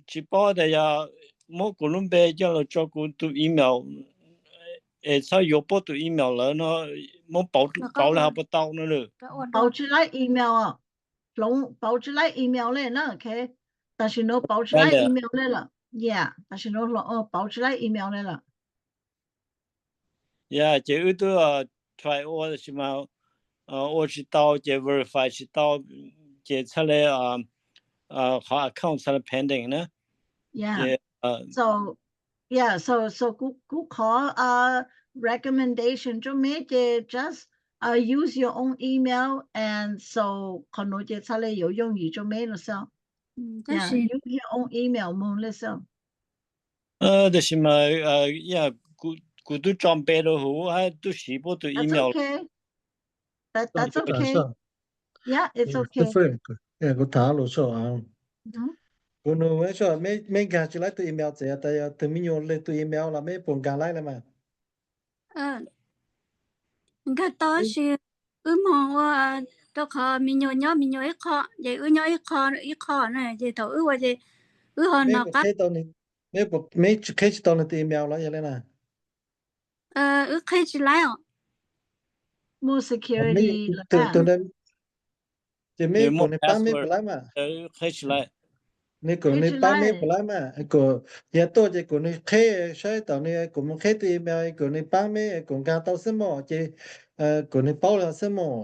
tsis paub tas yog muab kuv lub npe coj los tso kuv tus email es txhob yuav puab tus email lawm no, muab pauv li ho puas tau no lawm? Pauv tsis laib email, pauv tsis laib email li na, tam sim nuav pauv tsis laib email li lawm. Yeah, tam sim nuav pauv tsis laib email li lawm. Yeah, ces wb twb try ua tab sis mas ua tsis tau ces verify tsis tau ces txhaj le qhov account txhaj le pending na. Yeah, so, yeah, so, so kuv, kuv qhov recommendation rua meb ces just use your own email and so qhov nuav ces txhaj le yuav yooj yim rua meb no xwb. Use your own email moog li xwb. Tab sis mas kuv twb tso npe rua huv hab twb siv puab tus email. That's okay. Yeah, it's okay. Kuv tham lus so, kuv nug so, meb nkag tsis laib tus email txawm tas yog tus me nyuam lwm tus email los meb puas nkag laib li mas? Nkag tau tab sis wb moog ua rau qhov me nyuam nyob me nyuam ib qho, ces wb nyob ib qho ib qho na, ces thaum wb ua ces wb ho nov qab. Meb tsis qheb tsis tau nws tus email los yog li na? Wb qheb tsis laib os. Ces meb kom nws paab meb puas laib mas? Nws kom nws paab meb puas laib mas? Kom yog tuaj ces kom nws qheb saib tom nws, kom mus qheb tus email kom nws paab meb, kom nkag tau xwb mog, ces kom nws paub li xwb mog,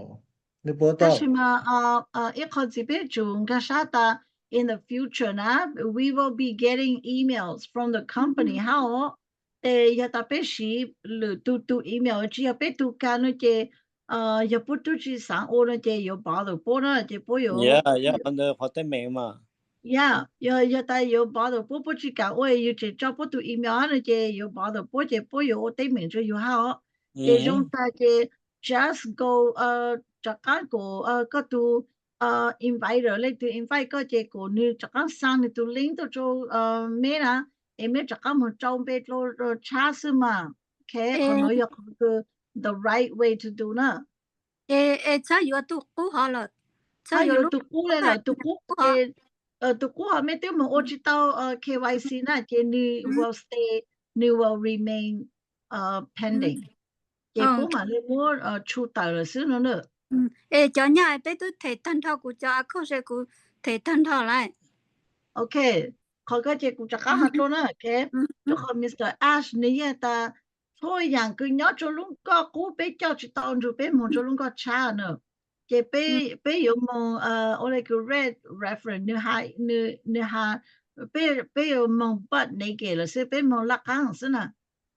nws puas tau? Tab sis mas ib qho ntxiv peb tsum nkag sab tas, in the future na, we will be getting emails from the company hab os. Ces yog tas peb siv lwm tus tus email tsis yog peb tug kag no ces yog puab tub tsi xaav ua no ces yuav bother puab na, ces puab yuav, yog tas yuav bother puab, puab tsis kam ua yus tseem tso puab tus email no ces yuav bother puab ces puab yuav ua teeb meem rua yus hab os. Ces zoo tas ces just go, rov qaab kom koj tus inviter, leej twg invite koj ces kom nws rov qaab xa nws tus link tuaj rau meb na, es meb rov qaab moog rau npe rau tshab xwb mas. Ok, qhov nuav yog qhov kws the right way to do na. Es txhob yuav tus qub hov lawm, txhob yuav tus qub le lawm, tus qub ces tus qub hov meb twb moog ua tsis tau K Y C na ces nws will stay, nws will remain pending. Ces puab mam li muab tshu tawm lawm xwb no na. Es cov nyaj peb twb them tag nrho, kuv cov account se kuv them tag nrho lawm. Ok, qhov ko ces kuv rov qaab has dlua na, rua qhov Mr Ash nws yeej tas txhua yaam kws nyob rua lub nkoj qub peb coj tsis tau nrug peb moog rua lub nkoj tshab na. Ces peb yuav moog ua le kws red reference, nws has, peb yuav moog butt naked lawm xwb, peb moog laj qaab xwb na.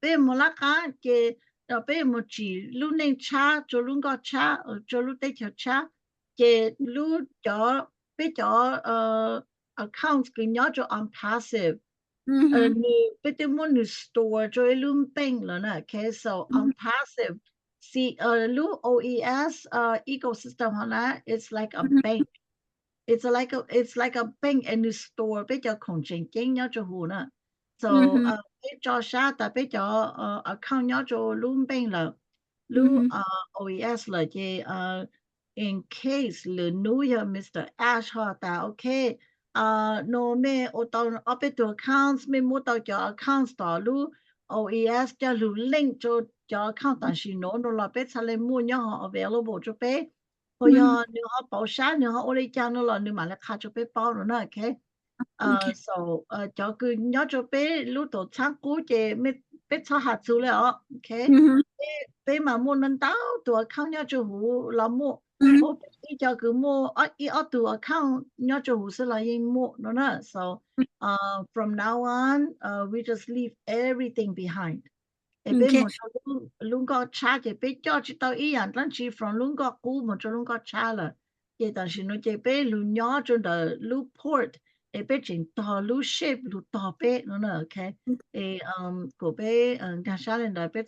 Peb yuav moog laj qaab ces peb yuav moog tsim lub neej tshab rua lub nkoj tshab, rua lub teb chaws tshab. Ces lub cov, peb cov accounts kws nyob rua on passive, nws, peb twb muab nws store rua ib lub bank lawm na. Ok, so on passive, lub O E S ecosystem hov na, it's like a bank. It's like a, it's like a bank, es nws store peb cov khoom tseem ceeb nyob rua huv na. So peb tso sab tas peb cov account nyob rua lub bank lawm, lub O E S lawm ces in case lwm nub yog Mr Ash ho tas ok, no mej ua tau ob peb tug accounts, mej muab tau cov accounts tom lub O E S coj lug link rua cov account tam sim nuav no los peb txhaj le muaj nyob ho available rua peb. Ho yog nws ho pauv sab, nws ho ua le caag no los nws mam le qha rua peb paub no na. Ok, so cov kws nyob rua peb lub tuam txhaab qub ces peb txhob has txug le os. Ok, peb mas muaj ntau tus account nyob rua huv los muaj, peb ib co kws muaj ib ob tug account nyob rua huv xwb los yeej muaj no na. So from now on we just leave everything behind. Es peb moog rua lub nkoj tshab ces peb coj tsis tau ib yaam dlaab tsi from lub nkoj qub moog rua lub nkoj tshab lawm. Ces tam sim nuav ces peb lug nyob rua ntawm lub port, es peb tseem tog lub ship lug tog peb no na. Ok, es kom peb nkaag sab le ntawd, peb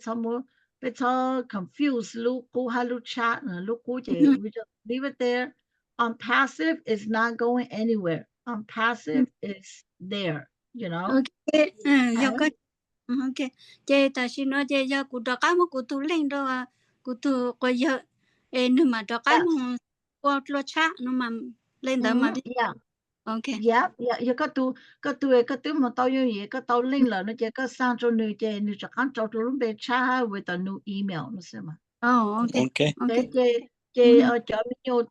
txhob confuse lub qub hab lub tshab. Lub qub ces we just leave it there. On passive is not going anywhere. On passive is there, you know. Ces tam sim nuav ces yog kuv rov qab muab kuv tug link rau kuv tug quas yawg, es nwg mam rov qab moog ua dlua tshab no mas le ntawd mas li. Yog koj tug, koj tug koj twb moog tau yooj yim, koj tau link lawm no ces koj xa rua nwg ces nwg rov qab rau rua lub npe tshab hab with a new email no xwb mas. Ces cov me nyuam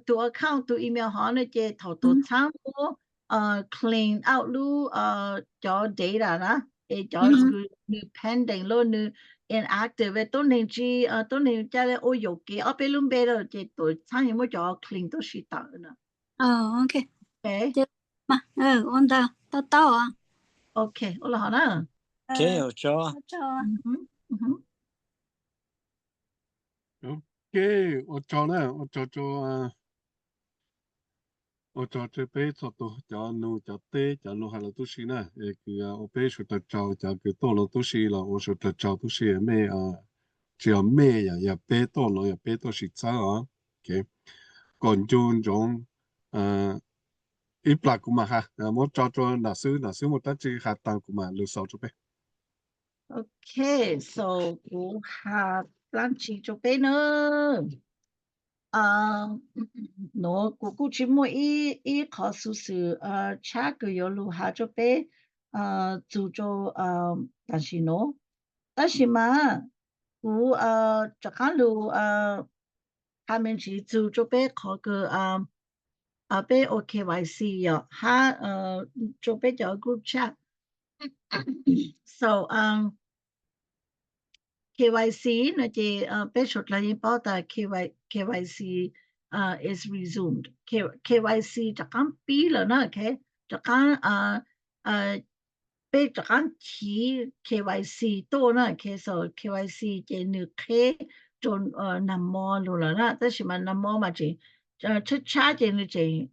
tug account tug email hov no ces thaum tuam txhaab muab clean out lub cov data na, es cov kws nwg pending los nwg inactive, tuab neeg tsi, tuab neeg ca le ua yuam kev ob peb lub npe lawm ces tuam txhaab yuav muab cov clean tuab si tawm na. Ok, ua ntawd tau tau. Ok, ua le hov na. Ok, ua tsaug na, ua tsaug rua, ua tsaug rua peb txhua tug cov nug cov teb cov lug has lug tub si na, es kws ua peb suav dlawg tsaug, cov kws tuaj lug tub si los ua suav dlawg tsaug tub si, mej tsis yog mej, yog peb tuaj no, yog peb tuaj sim txawb os. Kom ncu ntsoov, ib plag kuv mam has, muab tso rua nam xwb, nam xwb muaj dlaab tsi has taag kuv mam lug xaus rua peb. Ok, so kuv has dlaab tsi rua peb na. Nuav kuv kuj tsi muaj ib qhov xuv xwm tshab kws yuav lug has rua peb txug rua tam sim nuav. Tab sis mas kuv rov qaab lug has me ntsis txug rua peb qhov kws peb ua K Y C yom, hab rua peb cov group chat. So K Y C no ces peb suav dlawg yeej paub tas K Y C is resumed, K Y C rov qaab pib lawm na, rov qaab, peb rov qaab chiv K Y C tuaj na, so K Y C ces nws qheb rua nag mo lug lawm na, tab sis mas nag mo mas tseem tshab tshab ces nws tseem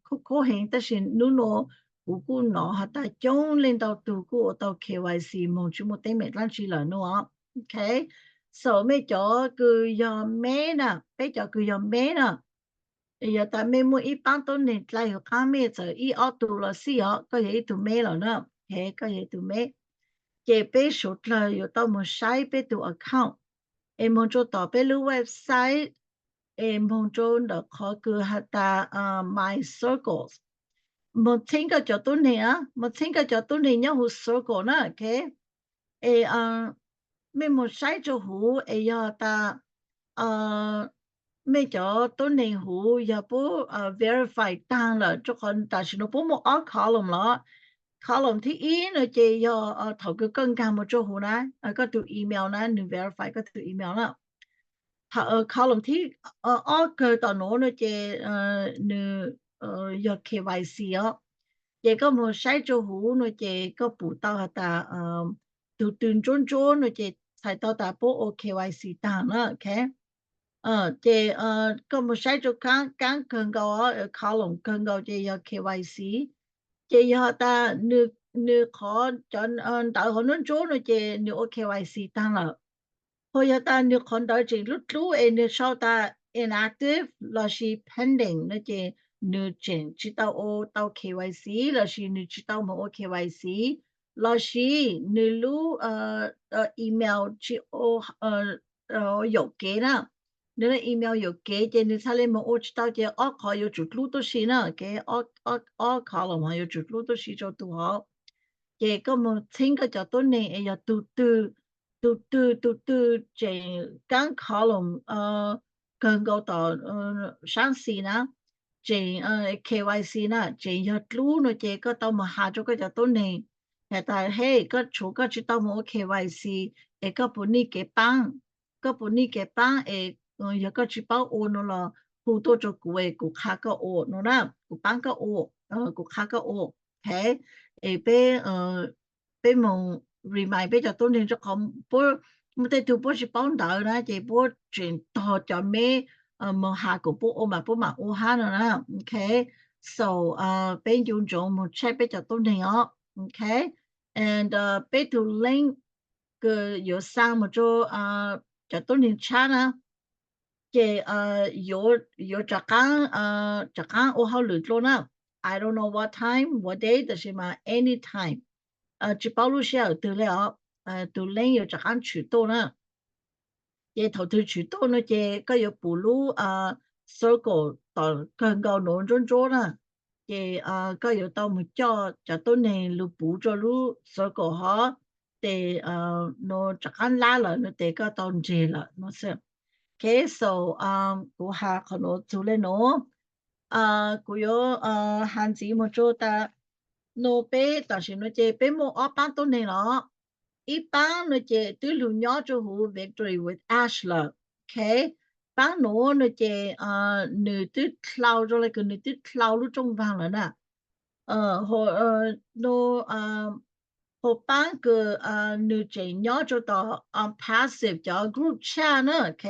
kub kub heev, tab sis nub nua kuv kuj nov has tas coob leej ntau tug kuj ua tau K Y C moog tsi muaj teeb meem dlaab tsi lawm nua. Ok, so mej cov kws yog meb na, peb cov kws yog meb na, yog tas mej muaj ib paab tuab neeg dlai hauv qaab, mej txawm ib ob tug los xij os, koj yog ib tug meb lawm na, koj yog ib tug meb, ces peb suav dlawg yuav tau moog saib peb tug account, es moog rua tom peb lub website, es moog rua ntawm qhov kws has tas My Circles, moog txheeb koj cov tuab neeg, moog txheeb koj cov tuab neeg nyob huv circle na, ok. Es mej moog saib rua huv es yog tas mej cov tuab neeg huv yog puab verify taag lawm, rua qhov tam sim nuav puab muaj ob column los. Column thib ib no ces yog thaum kws koj nkaag moog rua huv na, koj tug email na, nwg verify koj tug email na. Column thib ob kawg tom nuav no ces nws yog K Y C os. Ces koj moog saib rua huv no ces koj pum tau has tas tug tw ntsuab ntsuab no ces txhais tau tas puab ua K Y C taag na, ok. Ces koj moog saib rua kaab kawg nkaus, column kawg nkaus ces yog K Y C. Ces yog tas nws qhov cov ntawv hov ntsuab ntsuab no ces nws ua K Y C taag lawm. Ho yog tas nws qhov ntawv tseem dlub dlub es nws sau tas inactive lossis pending no ces nws tseem tsi tau ua tau K Y C lossis nws tsi tau moog ua K Y C, lossis nws lub email tsi yaum kev na. Nws lub email yaum kev ces nws txhaj le moog ua tsi tau, ces ob qhov yuav tsum dlub tuab si na, kev ob column hov yuav tsum dlub tuab si rua tug hov. Ces koj moog txheeb koj cov tuab neeg es yog tug twg, tug twg tug twg tseem kaab column kawg nkaus tom saab xis na, tseem K Y C na, tseem yog dlub no ces koj tau moog has rua koj cov tuab neeg has tas, hey, koj tshuav koj tsi tau moog ua K Y C es koj puas nij kev paab, koj puas nij kev paab es yog koj tsi paub ua no los hu tuaj rua kuv es kuv qha koj ua no na, kuv paab koj ua, kuv qha koj ua. Ok, es peb peb moog remind peb cov tuab neeg rua qhov puab muaj tej tug puab tsi paub ntawv na ces puab tseem tog cov meb moog has kom puab ua mas puab mam ua hab no na. Ok, so peb ncu ntsoov moog check peb cov tuab neeg os. Ok, and peb tug link kws yuav xaa moog rua cov tuab neeg tshab na, ces yuav rov qaab, rov qaab ua hauj lwm dlua na. I don't know what time, what day, tab sis mas anytime, tsi paub lub sij hawm twg le os, tug link yuav rov qaab tshwm tuaj na. Ces thaum twg tshwm tuaj no ces koj yuav pum lub circle tom kawg nkaus nuav ntsuab ntsuab na. Ces koj yuav tau moog coj cov tuab neeg lug puv rua lub circle hov, tes nuav rov qaab lab lawm no tes koj tau nreg lawm no xwb. Ok, so kuv has qhov nuav txug le nuav. Kuv yuav has ntxiv moog rua tas, no peb tam sim no ces peb muaj ob paab tuab neeg los. Ib paab no ces twb lug nyob rua huv Victory with Ash lawm. Ok, paab nuav no ces nws twb dlau zoo le kws nws twb dlau lub rooj vag lawm na. Hos paab kws nws tseem nyob rua tom passive cov group chat na, ok,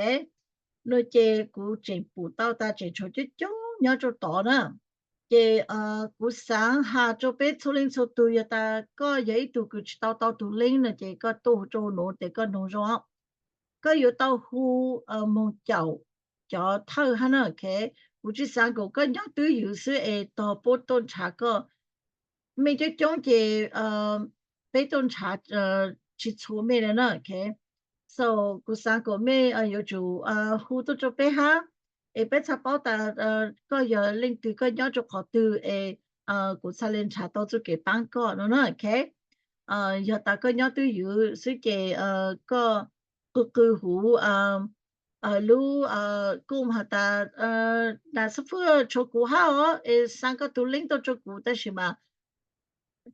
no ces kuv tseem pum tau tas tseem tshuav coob coob nyob rua tod na. Ces kuv xaav has rua peb txhua leej txhua tug, yog tas koj yog ib tug kws tsi tau tau tug link no ces koj tuaj rua nuav tes koj noog zoo. koj yuav tau hu moog caum cov thawj hab na, ok. Kuv tsi xaav kuas koj nyob twj ywm xwb es tog puab tuaj nrhav koj. Mej coob coob ces peb tuaj nrhav tsi txhua mej le na, ok. So kuv xaav kuas mej yuav tsum hu tuaj rua peb hab, es peb txhaj paub tas koj yog leej twg, koj nyob rua qhov twg es kuv txhaj le nrhav tau txuj kev paab koj no na, ok. Yog tas koj nyob twj ywm xwb ces koj qw qw huv lub, kuj has tas, nas xab fwj tshuav kuv hab os, es xaa koj tug leeb tuaj rua kuv, tab sis mas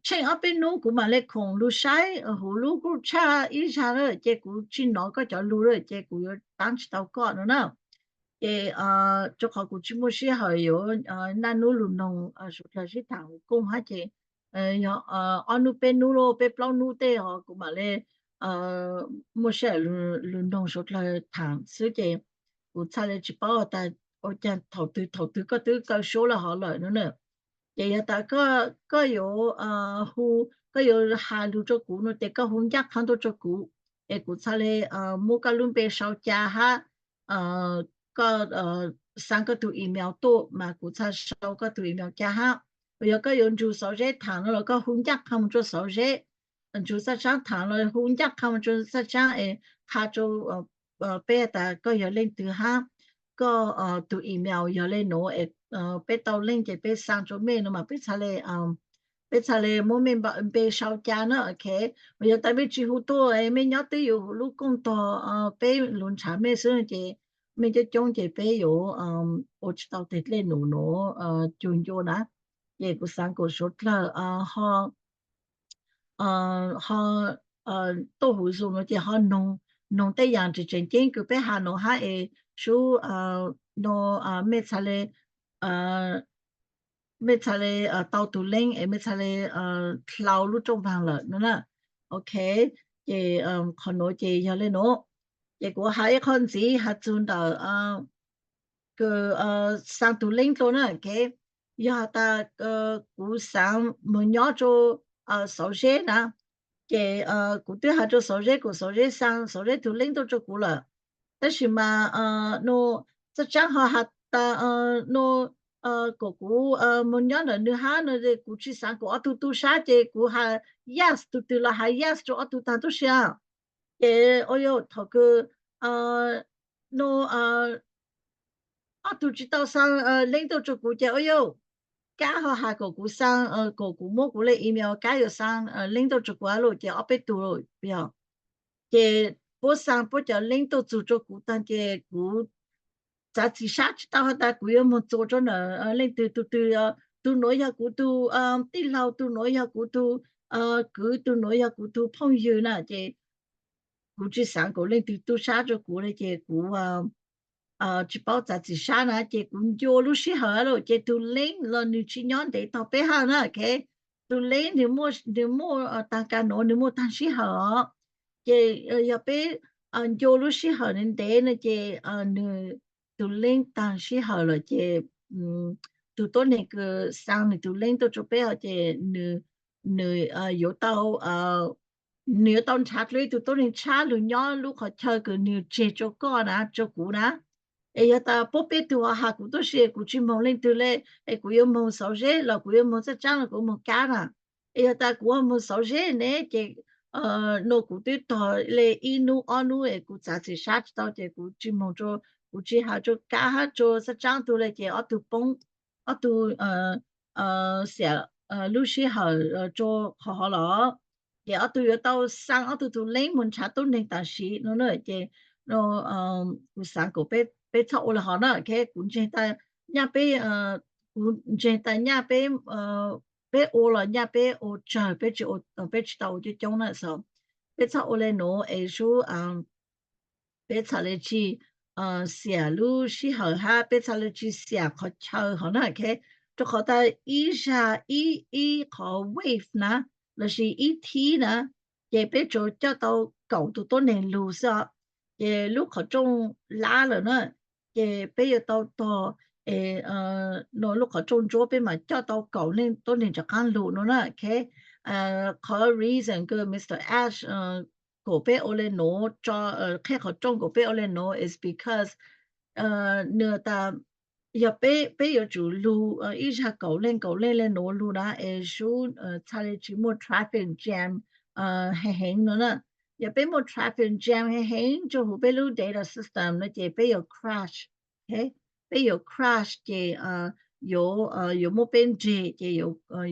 tsheej ob peb nub kuv mam le khoom lug saib huv lub kuj tshaj ib zag lawm ces kuv tsi nov koj cov lug lawm ces kuv yuav paab tsi tau koj no na. Ces rua qhov kuv tsi muaj sij hawm yuav naj nub lug noog suav dlawg sib thaam huv kooj hab ces yog ob nub peb nub lawm peb plaub nub tej hov kuv mam le muaj sij hawm lug noog suav dlawg thaam xwb ces kuv txhaj le tsi paub tas ua caag thaum twg thaum twg koj twb kaw suab lawm hov lawm no na. Ces yog tas koj yuav hu, koj yuav has lug rua kuv no ces koj hu ncaaj qha tuaj rua kuv, es kuv txhaj le muab koj lub npe sau ca hab koj xaa koj tug email tuaj mas kuv txhaj sau koj tug email ca hab. Yog koj yuav nrug Xauv Zeb thaam no los koj hu ncaaj qha moog rua Xauv Zeb, nrug Xaj Tsaab thaam los hu ncaaj qha moog rua Xaj Tsaab es qha rua peb tas koj yog leej twg hab koj tug email yog le nuav es peb tau leej ces peb xaa rua mej no mas peb txhaj le, peb txhaj le muab mej npe sau ca na, ok. Yog tas mej tsi hu tuaj, mej nyob twj ywm huv lub kooj tog peb lug nrhav mej xwb ces mej coob coob ces peb yuav ua tsi tau tej dlej num nuav cuag ncua na. Ces kuv xaav kuas suav dlawg ho tuaj huv Zoom no ces ho noog tej yaam tseem tseem ceeb kws peb has no hab es sub no mej txhaj le mej txhaj le tau tug leeb es mej txhaj le dlau lub rooj vaag lawm no na. Ok, ces qhov nuav ces yog le nuav. Ces kuv has ib qho ntxiv has txug ntawm kws xaa tug leeb dlua na, ok. Yog has tas kuv xaav moog nyob rua Xauv Zeb na, ces kuv twb has rua Xauv Zeb kuas Xauv Zeb xaa Xauv Zeb tug leeb tuaj rua kuv lawm. Tab sis mas no Xaj Tsaab ho has tas no kom kuv moog nyob ntawm nwg hab no, kuv tsi xaav kom ob tug tu sab ces kuv has yes, tug twg los has yes rua ob tug taag tuab si. Ces ua yog thaum kws no ob tug tsi tau xaa leeb tuaj rua kuv ces ua yog Kab ho has kom kuv xaa, kom kuv muab kuv le email, Kab yuav xaa leeb tuaj rua kuv hab lawm ces ob peb tug lawm yog. Ces puab xaa puab cov leeb tuaj txug rua kuv taag ces kuv txav txim sab tsi tau has tas kuv yuav moog txuas rua ntawm leej twg, tug twg, tug nuav yog kuv tug tij laug, tug nuav yog kuv tug kwv, tug nuav yog kuv tug phooj ywg na ces kuv tsi xaav kom leej twg tu sab rua kuv le ces kuv tsi paub txav txim sab na ces kuv ncua lub sij hawm lawm ces tug leeb los nwg tsi nyob ntev tog peb hab na, ok. Tug leeb nwg muaj taag kag nuav, nwg muaj taag sij hawm os. Ces yog peb ncua lub sij hawm ntev ntev no ces nwg tug leeb taag sij hawm lawm ces tug tuab neeg kws xaa nwg tug leeb tuaj rua peb os ces nwg yuav tau, nwg yuav tau nrhav dlua ib tug tuab neeg tshab lug nyob lub qhov chaw kws nwg tseg rua koj na, rua kuv na. Es yog tas puab peb tug ho has kuv tuab si, kuv tsi moog leej twg le, es kuv yuav moog Xauv Zeb los kuv yuav moog Txaj Tsaab los kuv moog Kab na. Es yog tas kuv moog Xauv Zeb ne ces no kuv twb tog le ib nub ob nub es kuv txav txim sab tsi tau ces kuv tsi moog rua, kuv tsi has rua Kab hab rua Txaj Tsaab tug le ces ob tug poob, ob tug xiam lub sij hawm rua qhov hov los. Ces ob tug yuav tau xaa ob tug tug leeb moog nrhav tuab neeg tam sim no na ces kuv xaav kom peb txhob ua le hov na, ok. Kuv ntseeg tas nyaj peb, kuv ntseeg tas nyaj peb, peb ua los nyaj peb ua tsawg, peb tsi, peb tsi tau ua coob coob na, so peb txhob ua le nuav es sub peb txhaj le tsi xiam lub sij hawm hab peb txhaj le tsi xiam qhov chaw hov na, ok. Rua qhov tas ib zag ib, ib qhov wave na lossis ib thib na ces peb tsuas coj tau kaum tug tuab neeg lug xwb os. Ces lub qhov rooj lab lawm na ces peb yuav tau tog es no lub qhov rooj ntsuab peb mas coj tau kaum leej tuab neeg rov qaab lug no na, ok. Qhov reason kws Mr Ash kom peb ua le nuav, qhia qhov rooj kom peb ua le nuav is because nws tas yog peb, peb yuav tsum lug ib zag kaum leej kaum leej le nuav lug na es sub txhaj le tsis muaj traffic jam heev heev no na. Yog peb muaj traffic jam heev heev rua huv peb lub data system no ces peb yuav crash. Peb yuav crash ces yuav, yuav muab peb nreg ces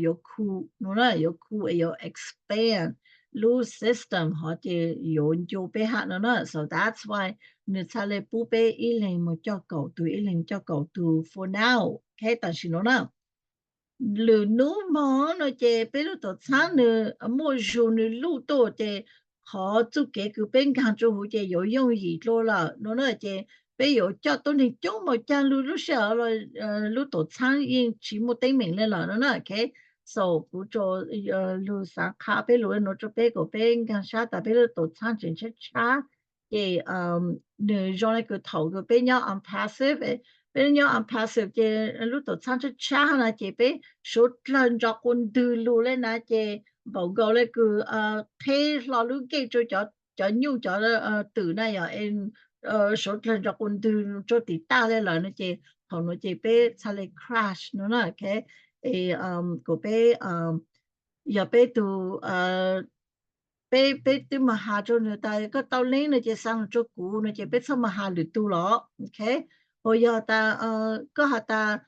yuav khu no na, yuav khu es yuav expand lub system hov ces yuav ncu peb hab no na. So that's why nws txhaj le pub peb ib leeg moog coj kaum tug, ib leeg coj kaum tug for now, okay, tam sim no na. Lwm nub moog no ces peb lub tuam txhaab nws muaj zug nws luj tuaj ces qhov txuj kev kws peb nkaag rua huv ces yuav yooj yim dlua lawm no na. Ces peb yuav coj tuab neeg coob moog caag lug lub sij hawm lub tuam txhaab yeej tsis muaj teeb meem le lawm no na. Okay, so kuv lug xaav qha peb lug le nuav rua peb kom peb nkaag sab tas peb lub tuam txhaab tseem tshab tshab ces nws zoo le kws thaum kws peb nyob unpassive, peb nyob unpassive ces lub tuam txhaab tshab tshab na ces peb suav dlawg ntsos quas ntwg lug le na ces npaum nkaus le kws qheb hlo lub gate rua cov nyuj cov twm na yog suav dlawg ntsos quas ntwg rua tim taj le lawm no ces thaum nuav ces peb txhaj le crash no na. Okay, es kom peb, yog peb tug, peb, peb twb moog has rua nws tas koj tau leeb no ces xa lug rua kuv no ces peb txhob moog has lwm tug los. Okay, hos yog tas koj has tas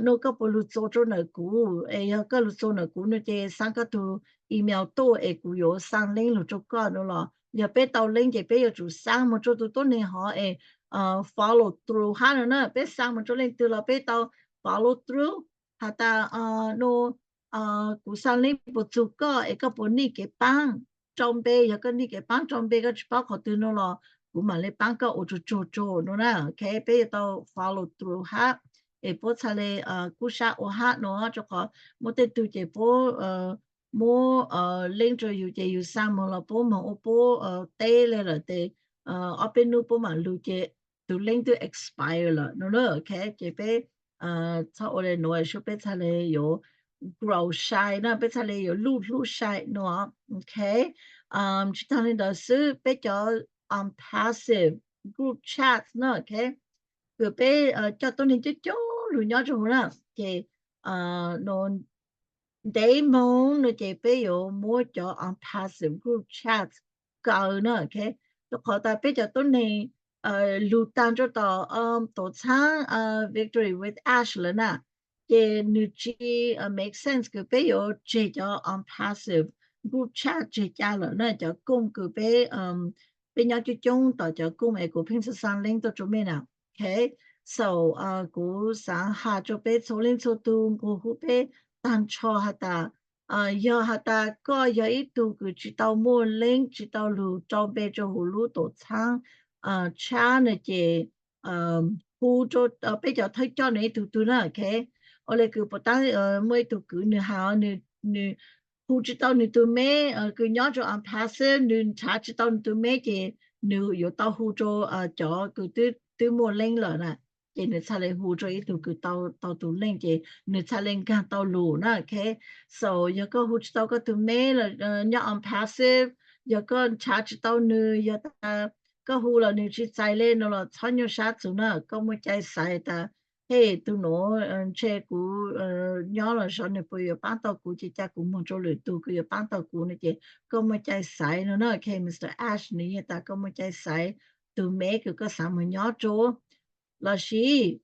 no koj puas lug txua rua ntawm kuv, es yog koj lug txua ntawm kuv no ces xa koj tug email tuaj es kuv yuav xa leeb lug rua koj no los. Yog peb tau leeb ces peb yuav tsum xa moog rua tug tuab neeg hov es follow through hab no na. Peb xa moog rua leej twg los peb tau follow through has tas no kuv xa leeb puas txug koj es koj puas nij kev paab rau npe, yog koj nij kev paab rau npe koj tsis paub qhov twg no los kuv mam le paab koj ua tsuag tsuag tsuag no na. Okay, peb yuav tau follow through hab es puab txhaj le kub sab ua hab no rua qhov muaj tej tug ces puab muab leeb rua yug ces yug xa moog los puab moog ua puab teb le lawm tes ob peb nub puab mam lug ces tus leeb twb expire lawm no na. Okay, ces peb txhob ua le nuav, sub peb txhaj le yuav grow sai na, peb txhaj le yuav luj hlub sai no. Okay, tsis taag le ntawd xwb, peb cov unpassive group chat na, okay, kws peb coj tuab neeg coob coob lug nyob rua huv na ces ntev moog no ces peb yuav muab cov unpassive group chat kaw na. Okay, rua qhov tas peb cov tuab neeg lug taag rua tom tuam txhaab Victory with Ash lawm na, ces nws tsis make sense kws peb yuav tseg cov unpassive group chat tseg ca lawm na. Cov kooj kws peb, peb nyob coob coob tom cov kooj es kuv pheej xa xa leeb tuaj rua mej na. Okay, so kuv xaav has rua peb txhua leej txhua tug nqua hu peb taag nrho has tas yog has tas koj yog ib tug kws tsis tau muaj leeb, tsis tau lug rau npe rua huv lub tuam txhaab tshab no ces hu rua peb cov thawj coj nws ib tug tug na. Okay, ua le kws puas taab muaj ib tug kwv nws has, nws hu tsis tau nws tug meb kws nyob rua unpassive, nws nrhav tsis tau nws tug meb ces nws yuav tau hu rua cov kws twb muaj leeb lawm na. Ces nws txhaj le hu rua ib tug kws tau tug leej ces nws txhaj le nkaag tau lug na. Okay, so yog koj hu tsis tau koj tug meb los nyob unpassive, yog koj nrhav tsis tau nws, yog tas koj hu los nws tsis txais le no los txhob nyuaj sab txug na. Koj muaj cai xaiv tas, hej, tug nuav ntshe kuv nyob los zov nws puas yuav paab tau kuv, ces ca kuv moog rua lwm tug kws yuav paab tau kuv no ces koj muaj cai xaiv no na. Okay, Mr Ash, nws yeej tas koj muaj cai xaiv tug meb kws koj xaav moog nyob rua, lossis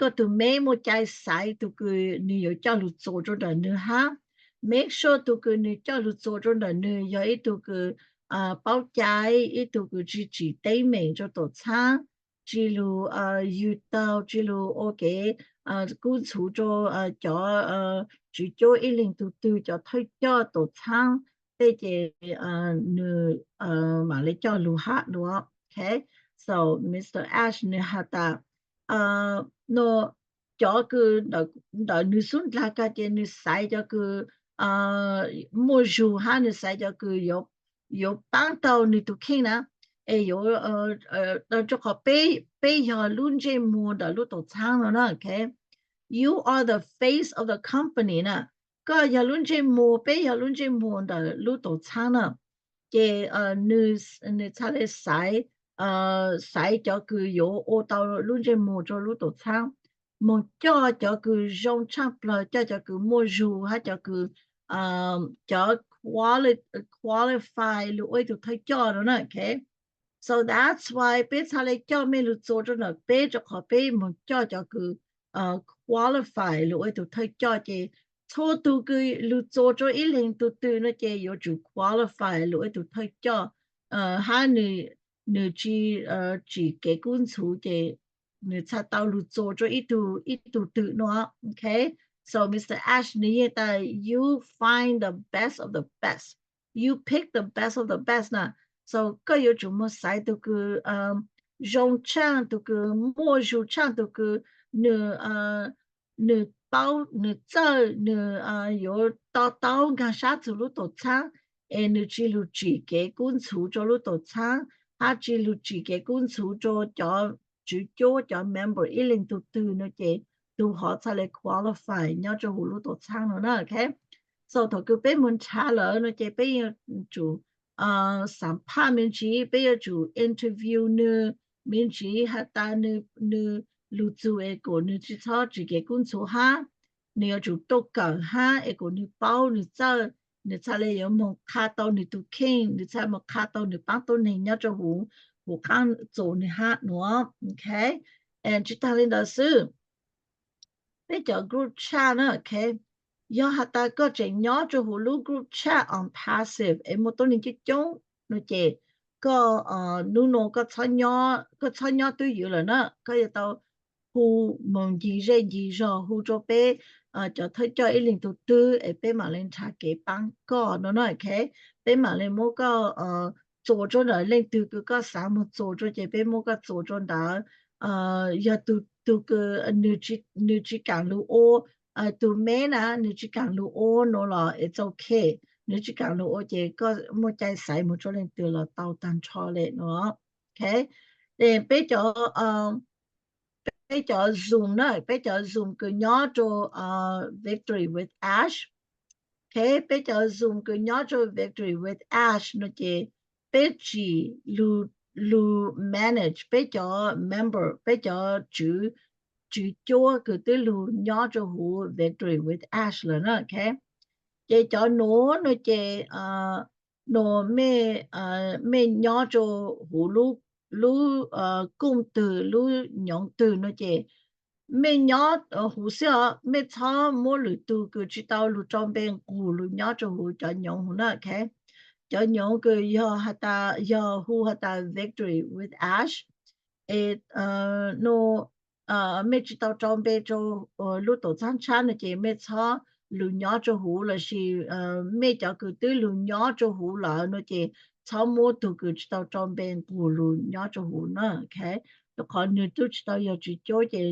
koj tug meb muaj cai xaiv tug kws nws yuav coj lug txuas rua ntawm nws hab. Make sure tug kws nws coj lug txuas rua ntawm nws yog ib tug kws paub cai, ib tug kws tsis tsim teeb meem rua tuam txhaab, tsis lug yug taug, tsis lug ua kev kub ntxhuv rua cov tswv cuab ib leeg tug twg, cov thawj coj tuam txhaab tej ces nws mam le coj lug hab no. Okay, so Mr Ash nws has tas no cov kws ntawm nws xub ndlag kag ces nws xaiv cov kws muaj zug hab nws xaiv cov kws yuav paab tau nws tug kheej na. Es yuav, rua qhov peb yog lub ntsej muag ntawm lub tuam txhaab no na. Okay, you are the face of the company na. Koj yog lub ntsej muag, peb yog lub ntsej muag ntawm lub tuam txhaab na. Ces nws, nws txhaj le xaiv, xaiv cov kws yuav ua tau lub ntsej muag rua lub tuam txhaab, moog coj cov kws zoo tshaaj plawg, coj cov kws muaj zug hab cov kws, cov qualify lug ua ib tug thawj coj no na. So that's why peb txhaj le coj mej lug txuas rua ntawm peb, rua qhov peb moog coj cov kws qualify lug ua ib tug thawj coj. Ces txhua tug kws lug txuas rua ib leeg tug twg no ces yuav tsum qualify lug ua ib tug thawj coj, hab nws tsi tsim kev kub ntxhuv, ces nws txhaj tau lug txuas rua ib tug twg no. So Mr Ash, nws yeej tas you find the best of the best, you pick the best of the best na. So koj yuav tsum moog xaiv tug kws zoo tshaaj, tug kws muaj zug tshaaj, tug kws nws, nws paub, nws txawj, nws yuav to taub nkaag sab txug lub tuam txhaab, es nws tsi lug tsim kev kub ntxhuv rua lub tuam txhaab, hab tsi lug tsim kev kub ntxhuv rua cov tswv cuab, cov member ib leeg tug twg no ces tug hov txhaj le qualify nyob rua huv lub tuam txhaab no na. So thaum kws peb moog nrhav lawm no ces peb yuav tsum xam phaj me ntsis, peb yuav tsum interview nws me ntsis has tas nws lug txug es kuas nws tsi txhob tsim kev kub ntxhuv hab, nws yuav tsum tuaj kawm hab es kuas nws paub nws txawj, nws txhaj le yuav moog qha tau nws tug kheej, nws txhaj moog qha tau nws paab tuab neeg nyob rua huv, huv qaab txug nws hab no. Tsi taag le ntawd xwb, peb cov group chat na, yog has tas koj tseem nyob rua huv lub group chat on passive es muaj tuab neeg coob coob no ces koj, nub nua koj txhob nyob twj ywm lawm na, koj yuav tau hu moog ncig zej ncig zog hu rua peb cov thawj coj ib leeg tug twg es peb mam le nrhav kev paab koj no na. Peb mam le muab koj txuas rua ntawm leej twg kws koj xaav moog txuas rua ces peb muab koj txuas rua ntawd. Yog tug kws nws tsi kaam lug ua, tug meb na nws tsi kaam lug ua no los it's okay, nws tsi kaam lug ua ces koj muaj cai xaiv moog rua leej twg los tau taag nrho le no. Peb cov, peb cov Zoom na, peb cov Zoom kws nyob rua Victory with Ash, peb cov Zoom kws nyob rua Victory with Ash no ces peb tsim lug, lug manage peb cov member, peb cov tswv cuab kws twb lug nyob rua huv Victory with Ash lawm na. Ces cov nuav no ces, nuav mej, mej nyob rua huv lub kooj twg, lub nyoov twg no ces mej nyob huv xwb os, mej txhob muab lwm tug kws tsi tau lug rau npe nqug lug nyob rua huv cov nyoov huv na. Cov nyoov kws yog has tas, yog hu has tas Victory with Ash es nuav mej tsi tau rau npe rua lub tuam txhaab tshab no ces mej txhob lug nyob rua huv lossis mej cov kws twb lug nyob rua huv lawm no ces txhob muab tug kws tsi tau rau npe nqug lug nyob rua huv na. Rua qhov nws tub tsi tau yog tswv cuab ces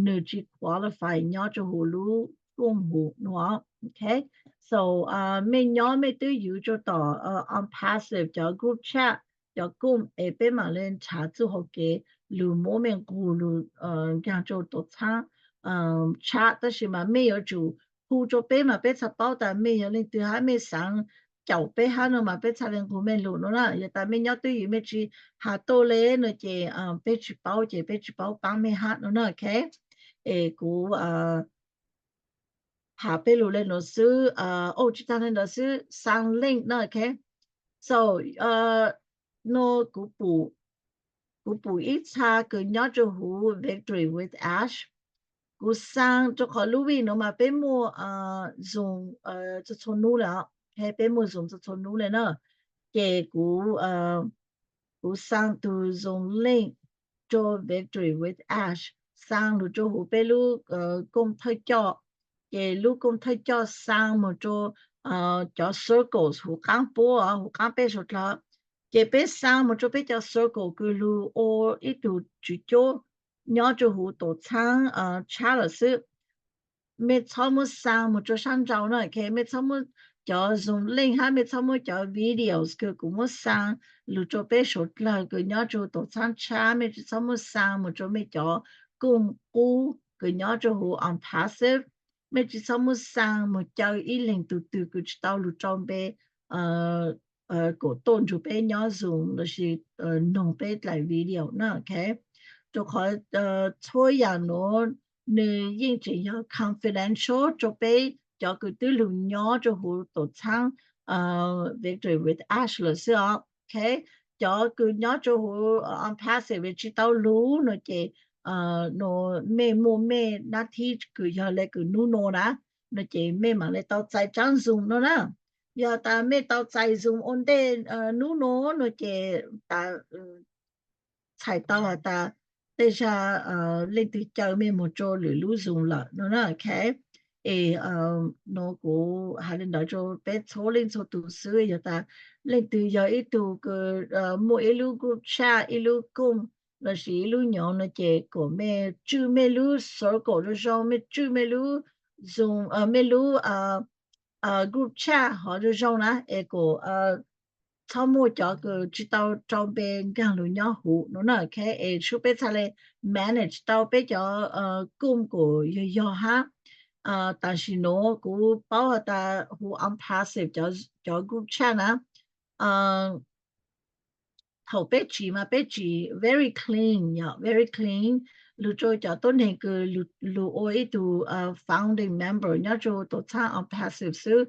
nws tsi qualify nyob rua huv lub kooj huv no. So mej nyob mej twb ywv rua tom unpassive cov group chat, cov kooj es peb mam le nrhav txuj hauv kev lug muab mej nqug lug nkaag rua tuam txhaab tshab, tab sis mas mej yuav tsum hu rua peb mas peb txhaj paub tas mej yog leej twg hab mej xaav caum peb hab no mas peb txhaj le nqug mej lug no na. Yog tas mej nyob twj ywm mej tsi has tuaj le no ces peb tsi paub ces peb tsi paub paab mej hab no na. Es kuv has peb lug le nuav xwb, tsi taag le ntawd xwb, xaa leej na. So nuav kuv pum ib txha kws nyob rua huv Victory with Ash, kuv xaa rua qhov lub vij nuav mas peb muaj Zoom txhua txhua nub le, peb muaj Zoom txhua txhua nub le na. Ces kuv, kuv xaa tug Zoom leej rua Victory with Ash, xaa lug rua huv peb lub kooj thawj coj, ces lub kooj thawj coj xaa moog rua cov circles huv qaab puab, huv qaab peb suav dlawg. Ces peb xaa moog rua peb cov circle kws lug ua ib tug tswv cuab nyob rua huv tuam txhaab tshab lawm xwb. Mej txhob muab xaa moog rua sab nrau na. Mej txhob muab cov Zoom leej hab mej txhob muab cov videos kws kuv muab xaa lug rua peb suav dlawg kws nyob rua huv tuam txhaab tshab, mej tsi txhob muab xaa moog rua mej cov kooj qub kws nyob rua huv unpassive. Mej tsi txhob muab xaa moog caw ib leeg tug twg kws tsi tau lug rau npe kom tuaj nrug peb nyob Zoom lossis noog peb dlaim video na, ok. Rau qhov txhua yaam nuav nwg yeej tseem yog confidential rau peb cov kws twb lug nyob rau huv tuam txhaab Victory with Ash lawm xwb os, ok. Cov kws nyob rau huv on passive tsi tau lug no ces, no mej muaj mej nab thib kws yog le kws nub nuav na, no ces mej maam le tau txais tsaab Zoom no na. Yog tas mej tau txais Zoom ua ntej nub nuav no ces tas txhais tau has tas tej zag leej twg caw mej moog rau lwm lub Zoom lawm no na, ok. Es no kuv has le ntawd rau peb txhua leej txhua tug xwb, yog tas leej twg yog ib tug kws muaj ib lub group chat, ib lub Zoom lossis ib lub nyob no ces kom mej tswj mej lub circle zoo zoo, mej tswj mej lub Zoom, mej lub group chat hov zoo zoo na, es kom txhob muaj cov kws tsi tau rau npe nkaag lug nyob huv no na, ok. Es sub peb txhaj le manage tau peb cov Zoom kom yog yog hab. Tam sim nuav kuv paub has tas huv on passive cov group chat na, thaum peb tsim mas peb tsim very clean, yog very clean, lug rau cov tuab neeg kws lug ua ib tug founding member nyob rau tuam txhaab on passive xwb.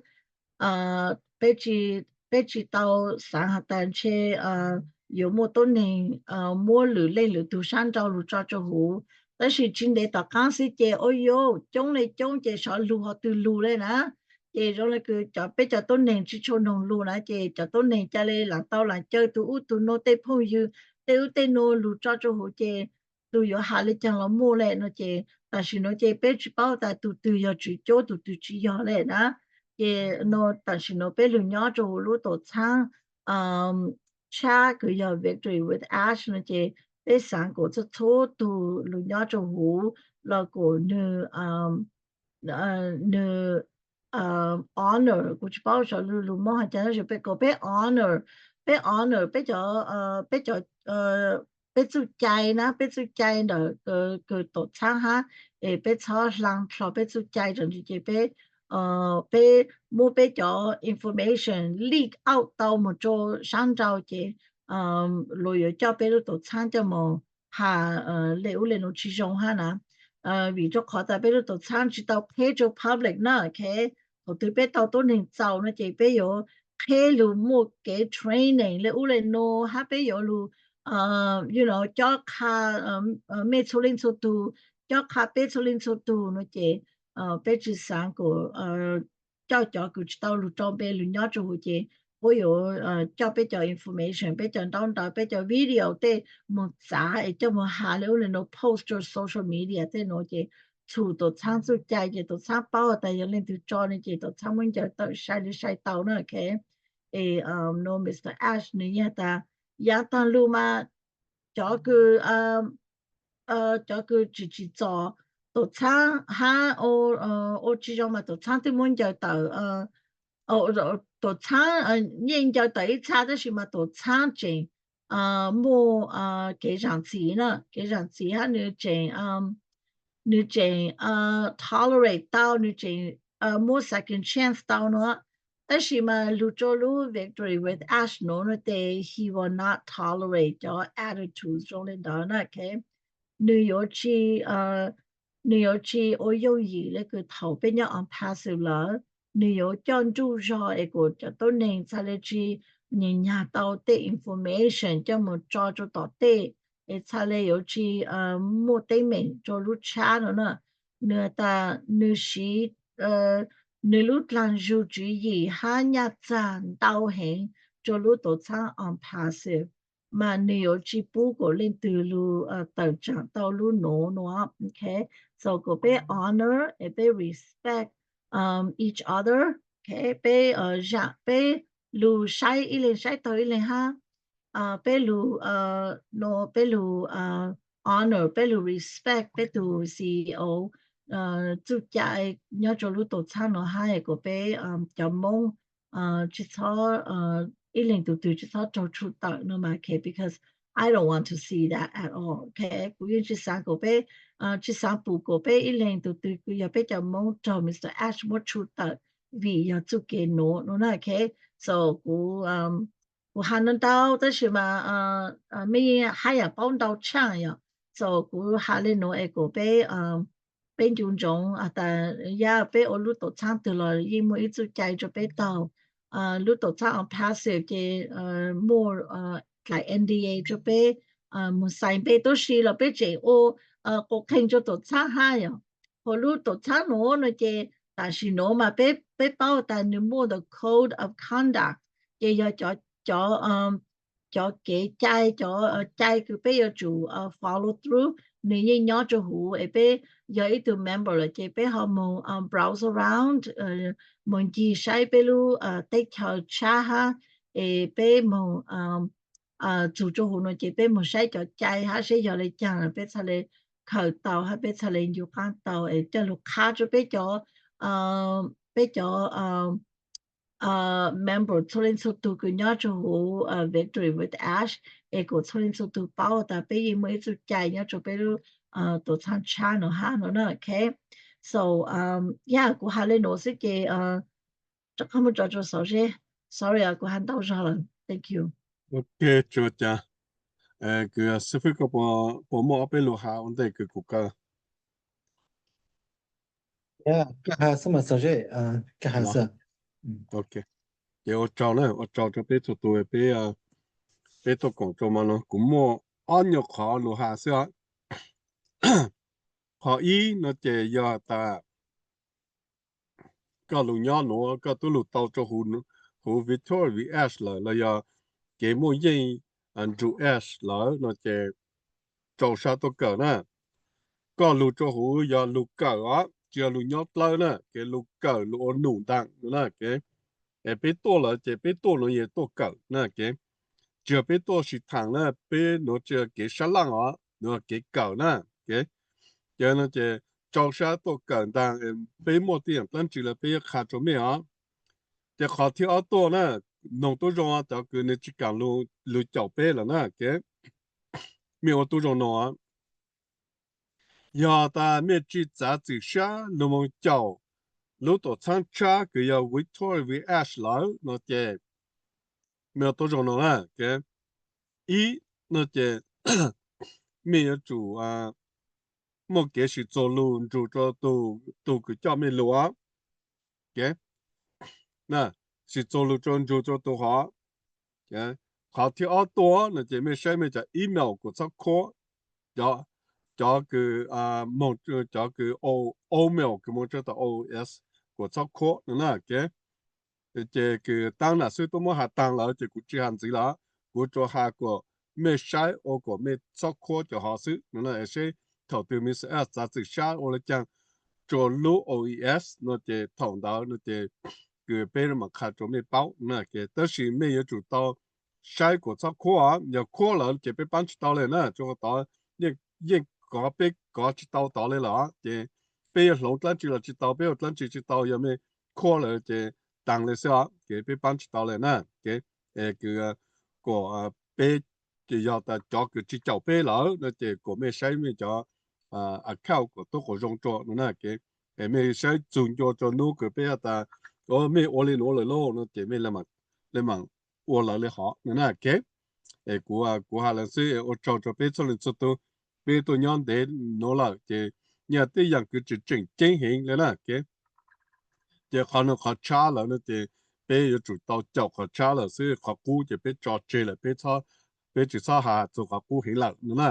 Peb tsi tau xaav has tas ntshe yuav muaj tuab neeg muab lwm leej lwm tug sab nrau lug tso rau huv. Tab sis tsi ntev tom qaab xwb ces ua yuav coob le coob ces xyov lug hov twg lug le na. Ces zoo le kws cov peb cov tuab neeg tsi tshua noog lug na ces cov tuab neeg ca le laam tau laam caw tug ub tug nuav tej phooj ywg tej ub tej nuav lug tso rau huv ces tug yuav has le caag los muaj le no ces tam sim nuav ces peb tsi paub tas tug twg yog tswv cuab tug twg tsi yog le na. Ces no tam sim nuav peb lug nyob rau huv lub tuam txhaab tshab kws yog Victory with Ash no ces peb xaav kom txhua txhua tug lug nyob rau huv los kom nwg nwg honor, kuv tsi paub xyov lug Moob has cas, tab sis peb kom peb honor, peb honor peb cov, peb cov, peb txuj cai na, peb txuj cai ntawm kws tuam txhaab hab, es peb txhob hlaa dlhau peb txuj cai tso ntsis ces peb, peb muab peb cov information leak out tau moog rau sab nrau ces luag yuav coj peb lub tuam txhaab coj moog has le ub le nuav tsi zoo hab na. Vim rau qhov tas peb lub tuam txhaab tsi tau qheb rau public na, ok. Thaum twg peb tau tuab neeg txaus no ces peb yuav qheb lug muaj kev training le ub le nuav hab peb yuav lug, you know, cob qha mej txhua leej txhua tug, cob qha peb txhua leej txhua tug no ces peb tsi xaav kom coj cov kws tsi tau lug rau npe lug nyob rau huv ces puab yuav coj peb cov information, peb cov ntaub ntawv, peb cov video tej moog txav es coj moog has le ub le nuav post rau social media tej nuav ces txhum tuam txhaab txuj cai ces tuam txhaab paub tas yog leej twg tso no ces tuam txhaab muab ncaws tawm sai le sai tau na, ok. Es no Mr Ash nwg yeej has tas yaav taag lug mas cov kws cov kws tsim tsim txom tuam txhaab hab ua tsi zoo mas tuam txhaab twb muab ncaws tawm, tuam txhaab yeej ncaws tawm ib txha tab sis mas tuam txhaab tseem muaj kev zaam txim na, kev zaam txim hab nwg tseem, nwg tseem tolerate tau, nwg tseem muab second chance tau no. Tab sis mas lug rau lub Victory with Ash nuav no ces he will not tolerate cov attitude zoo le ntawd na, ok. Nwg yuav tsi, nwg yuav tsi ua yooj yim le kws thaum peb nyob on passive lawm. Nwg yuav coj nruj zog es kom cov tuab neeg txhaj le tsi nyag nyag tau tej information coj moog tso rau tom tej, es txhaj le yuav tsi muaj teeb meem rau lub tshab no na. Nwg tas nwg siv nwg lub dlaag zug tswv yim hab nyaj txag ntau heev rau lub tuam txhaab on passive, mas nwg yuav tsi pub kom leej twg lug tawm tsaam tau lub nuav no, ok. So kom peb honor es peb respect each other, ok. Peb zaam peb lug saib ib leeg saib taug ib leeg hab, peb lug, no peb lug honor, peb lug respect peb tug C E O txuj cai nyob rau lub tuam txhaab no hab kom peb cov Moob tsi txhob, ib leeg tug twg tsi txhob raug tshu tawm no mas, ok, because I don't want to see that at all, ok. Kuv yeej tsi xaav kom peb, tsi xaav pum kom peb ib leeg tug twg kws yog peb cov Moob raug Mr Ash muab tshu tawm vim yog txuj kev nuav no na. Okay, so kuv kuv has ntau ntau tab sis mas mej yeej haj yam paub ntau tshaj yom. So kuv has le nuav es kom peb peb ncu ntsoov has tas yog peb ua lub tuam txhab twg los yeej muaj ib txuj cai rua peb taug. Lub tuam txhab uas passive ces muaj dlaim N D A rua peb moog xais npe, tab sis los peb tseem ua quas qheej rua tuam txhab hab yom. Hos lub tuam txhab nuav no ces tam sim nuav mas peb paub tas nws muaj the code of conduct, ces yog cov cov kev cai, cov cai kws peb yuav tsum follow through, nws yeej nyob rua huv es peb yog ib tug member lawm ces peb ho moog browse around, moog ncig saib peb lub teb chaws tshab hab, es peb moog txug rua huv no ces peb moog saib cov cai hab seb yog le caag peb txhaj le khaws tau hab peb txhaj le ncu qaab tau es coj lug qha rua peb cov peb cov member txhua leej txhua tug kws nyob rua huv Victory with Ash, es kom txhua leej txhua tug paub tas peb yeej muaj ib txuj cai nyob rua peb lub tuam txhab tshab no hab no na. Okay, so yog kuv has le nuav xwb ces rov qab muab tso rua Xauv Zeb. Sorry, kuv has ntau zog lawm. Thank you. Ok, tsuas cas, kws xib fwb koj puas muaj ob peb lus has ua ntej kws kuv kaw? Koj has xwb mas Xauv Zeb, koj has xwb. Ok, ces ua tsaug na, ua tsaug rua peb txhua tus, peb peb tuaj koom rua mo no kuv muaj ob nyuag qhov lus has xwb os. Qhov ib no ces yog tas koj lug nyob nuav koj twb lug tau rua huv Victoria with Ash lawm los yog kev muaj yeej nrug Ash lawm no ces rau sab tuaj kawm na. Koj lug rua huv yog lug kawm os, tsis yog lug nyob dlawb na, kev lug kawm lug ua num ntaag no na. Es peb tuaj lawm ces peb tuaj nuav yog tuaj kawm na. Tsis yog peb tuaj sib thaam na, peb nuav tsis yog kev sab laaj os, nuav kev kawm na. Ces no ces rau sab tuaj kawm ntaag, peb muaj tej yaam dlaab tsi los peb yuav qha rua mej os. Ces qhov thib ob tuaj na, noog tub zoo cov kws nws tsis kaam lug caum peb lawm na. Mej ua tub zoo noog, yog tas mej tsis txav txim sab lug moog caum lub tuam txhaab tshab kws yog Victoria with Ash lawm no ces mej ua tub zoo noog na. Ib no ces mej yuav tsum muaj kev sim txuas lug nrug rua tug kws coj mej lug os. Sim txuas lug rua nrug rua tug hov. Qhov thib ob tuaj no ces mej saib mej cov email kuas txhob khuab, cov kws moog, cov kws email kws moog rua tom O S kuas txhob khuab no na. Ces kws taab nam xwb tub muab has taag lawm ces kuv tsis has ntxiv lawm, kuv tsuas has kuas mej saib ua kuas mej txhob khuab cov hov xwb no na. Seb thaum twg mej txav txim sab ua le caag rua lub O S no ces thaum ntawd no ces kws peb mam qha rua mej paub na. Tab sis mej yuav tsum tau saib kuas txhob khuab, yog khuab lawm ces peb paab tsis tau le na. Tsuas tod yeej kov peb kov tsis tau tod le lawm ces peb yuav hloov dlaab tsi los tsis tau, peb ua dlaab tsi tsis tau, yog mej khuab lawm ces taag le xwb os, ces peb paab tsis tau le na. Kws kuas peb ces yog tas cov kws tsis caum peb lawm no ces kuas mej saib mej cov account kuas tub quas zoo rua no na. Es mej saib txug ncua rua nub kws peb has tas mej ua le nuav lawm lauj no ces mej le maam ua lawv le hov no na. Es kuv has lawm xwb, ua tsaug rua peb txhua leej txhua tug, peb tuaj nyob ntev nuav lawm ces nyaj tej yaam kws tseem tseem ceeb heev le na. Ces qhov nuav qhov tshab lawm no ces peb yuav tsum tau caum qhov tshab lawm xwb, qhov qub ces peb tso tseg lawm, peb tsis txhob has txug qhov qub heev lawm no na.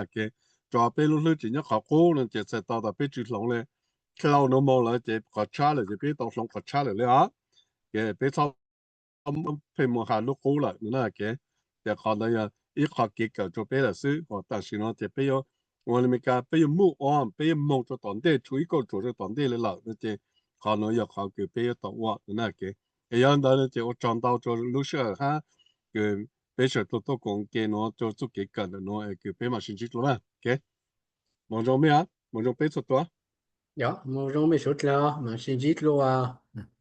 Tso peb lub hlwb tseem nyob qhov qub no ces txhais tau tas peb tsis hloov le. Dlau nuav moog lawm ces qhov tshab lawm ces peb tau hloov qhov tshab lawm le os. Ces peb txhob pheej moog has lub qub lawm no na. Ces qhov ntawd yog ib qho kev kawm rua peb lawm xwb, tam sim no ces peb yuav ua le Amelikas peb yuav move on, peb yuav moog rua tom ntej, tshuav ib kauj ruam rua tom ntej le lawm no ces qhov nuav yog qhov kws peb yuav tau ua no na. Es yog ntawd no ces ua tsaug ntau rua lub sij hawm hab kws peb sawv daws tuaj koom ke nuav rua txuj kev kawm ntawm nuav es kws peb mam sib ntsib dlua na. Moog zoo mej, moog zoo peb txhua tus. Moog zoo mej suav dlawg, mam sib ntsib dlua.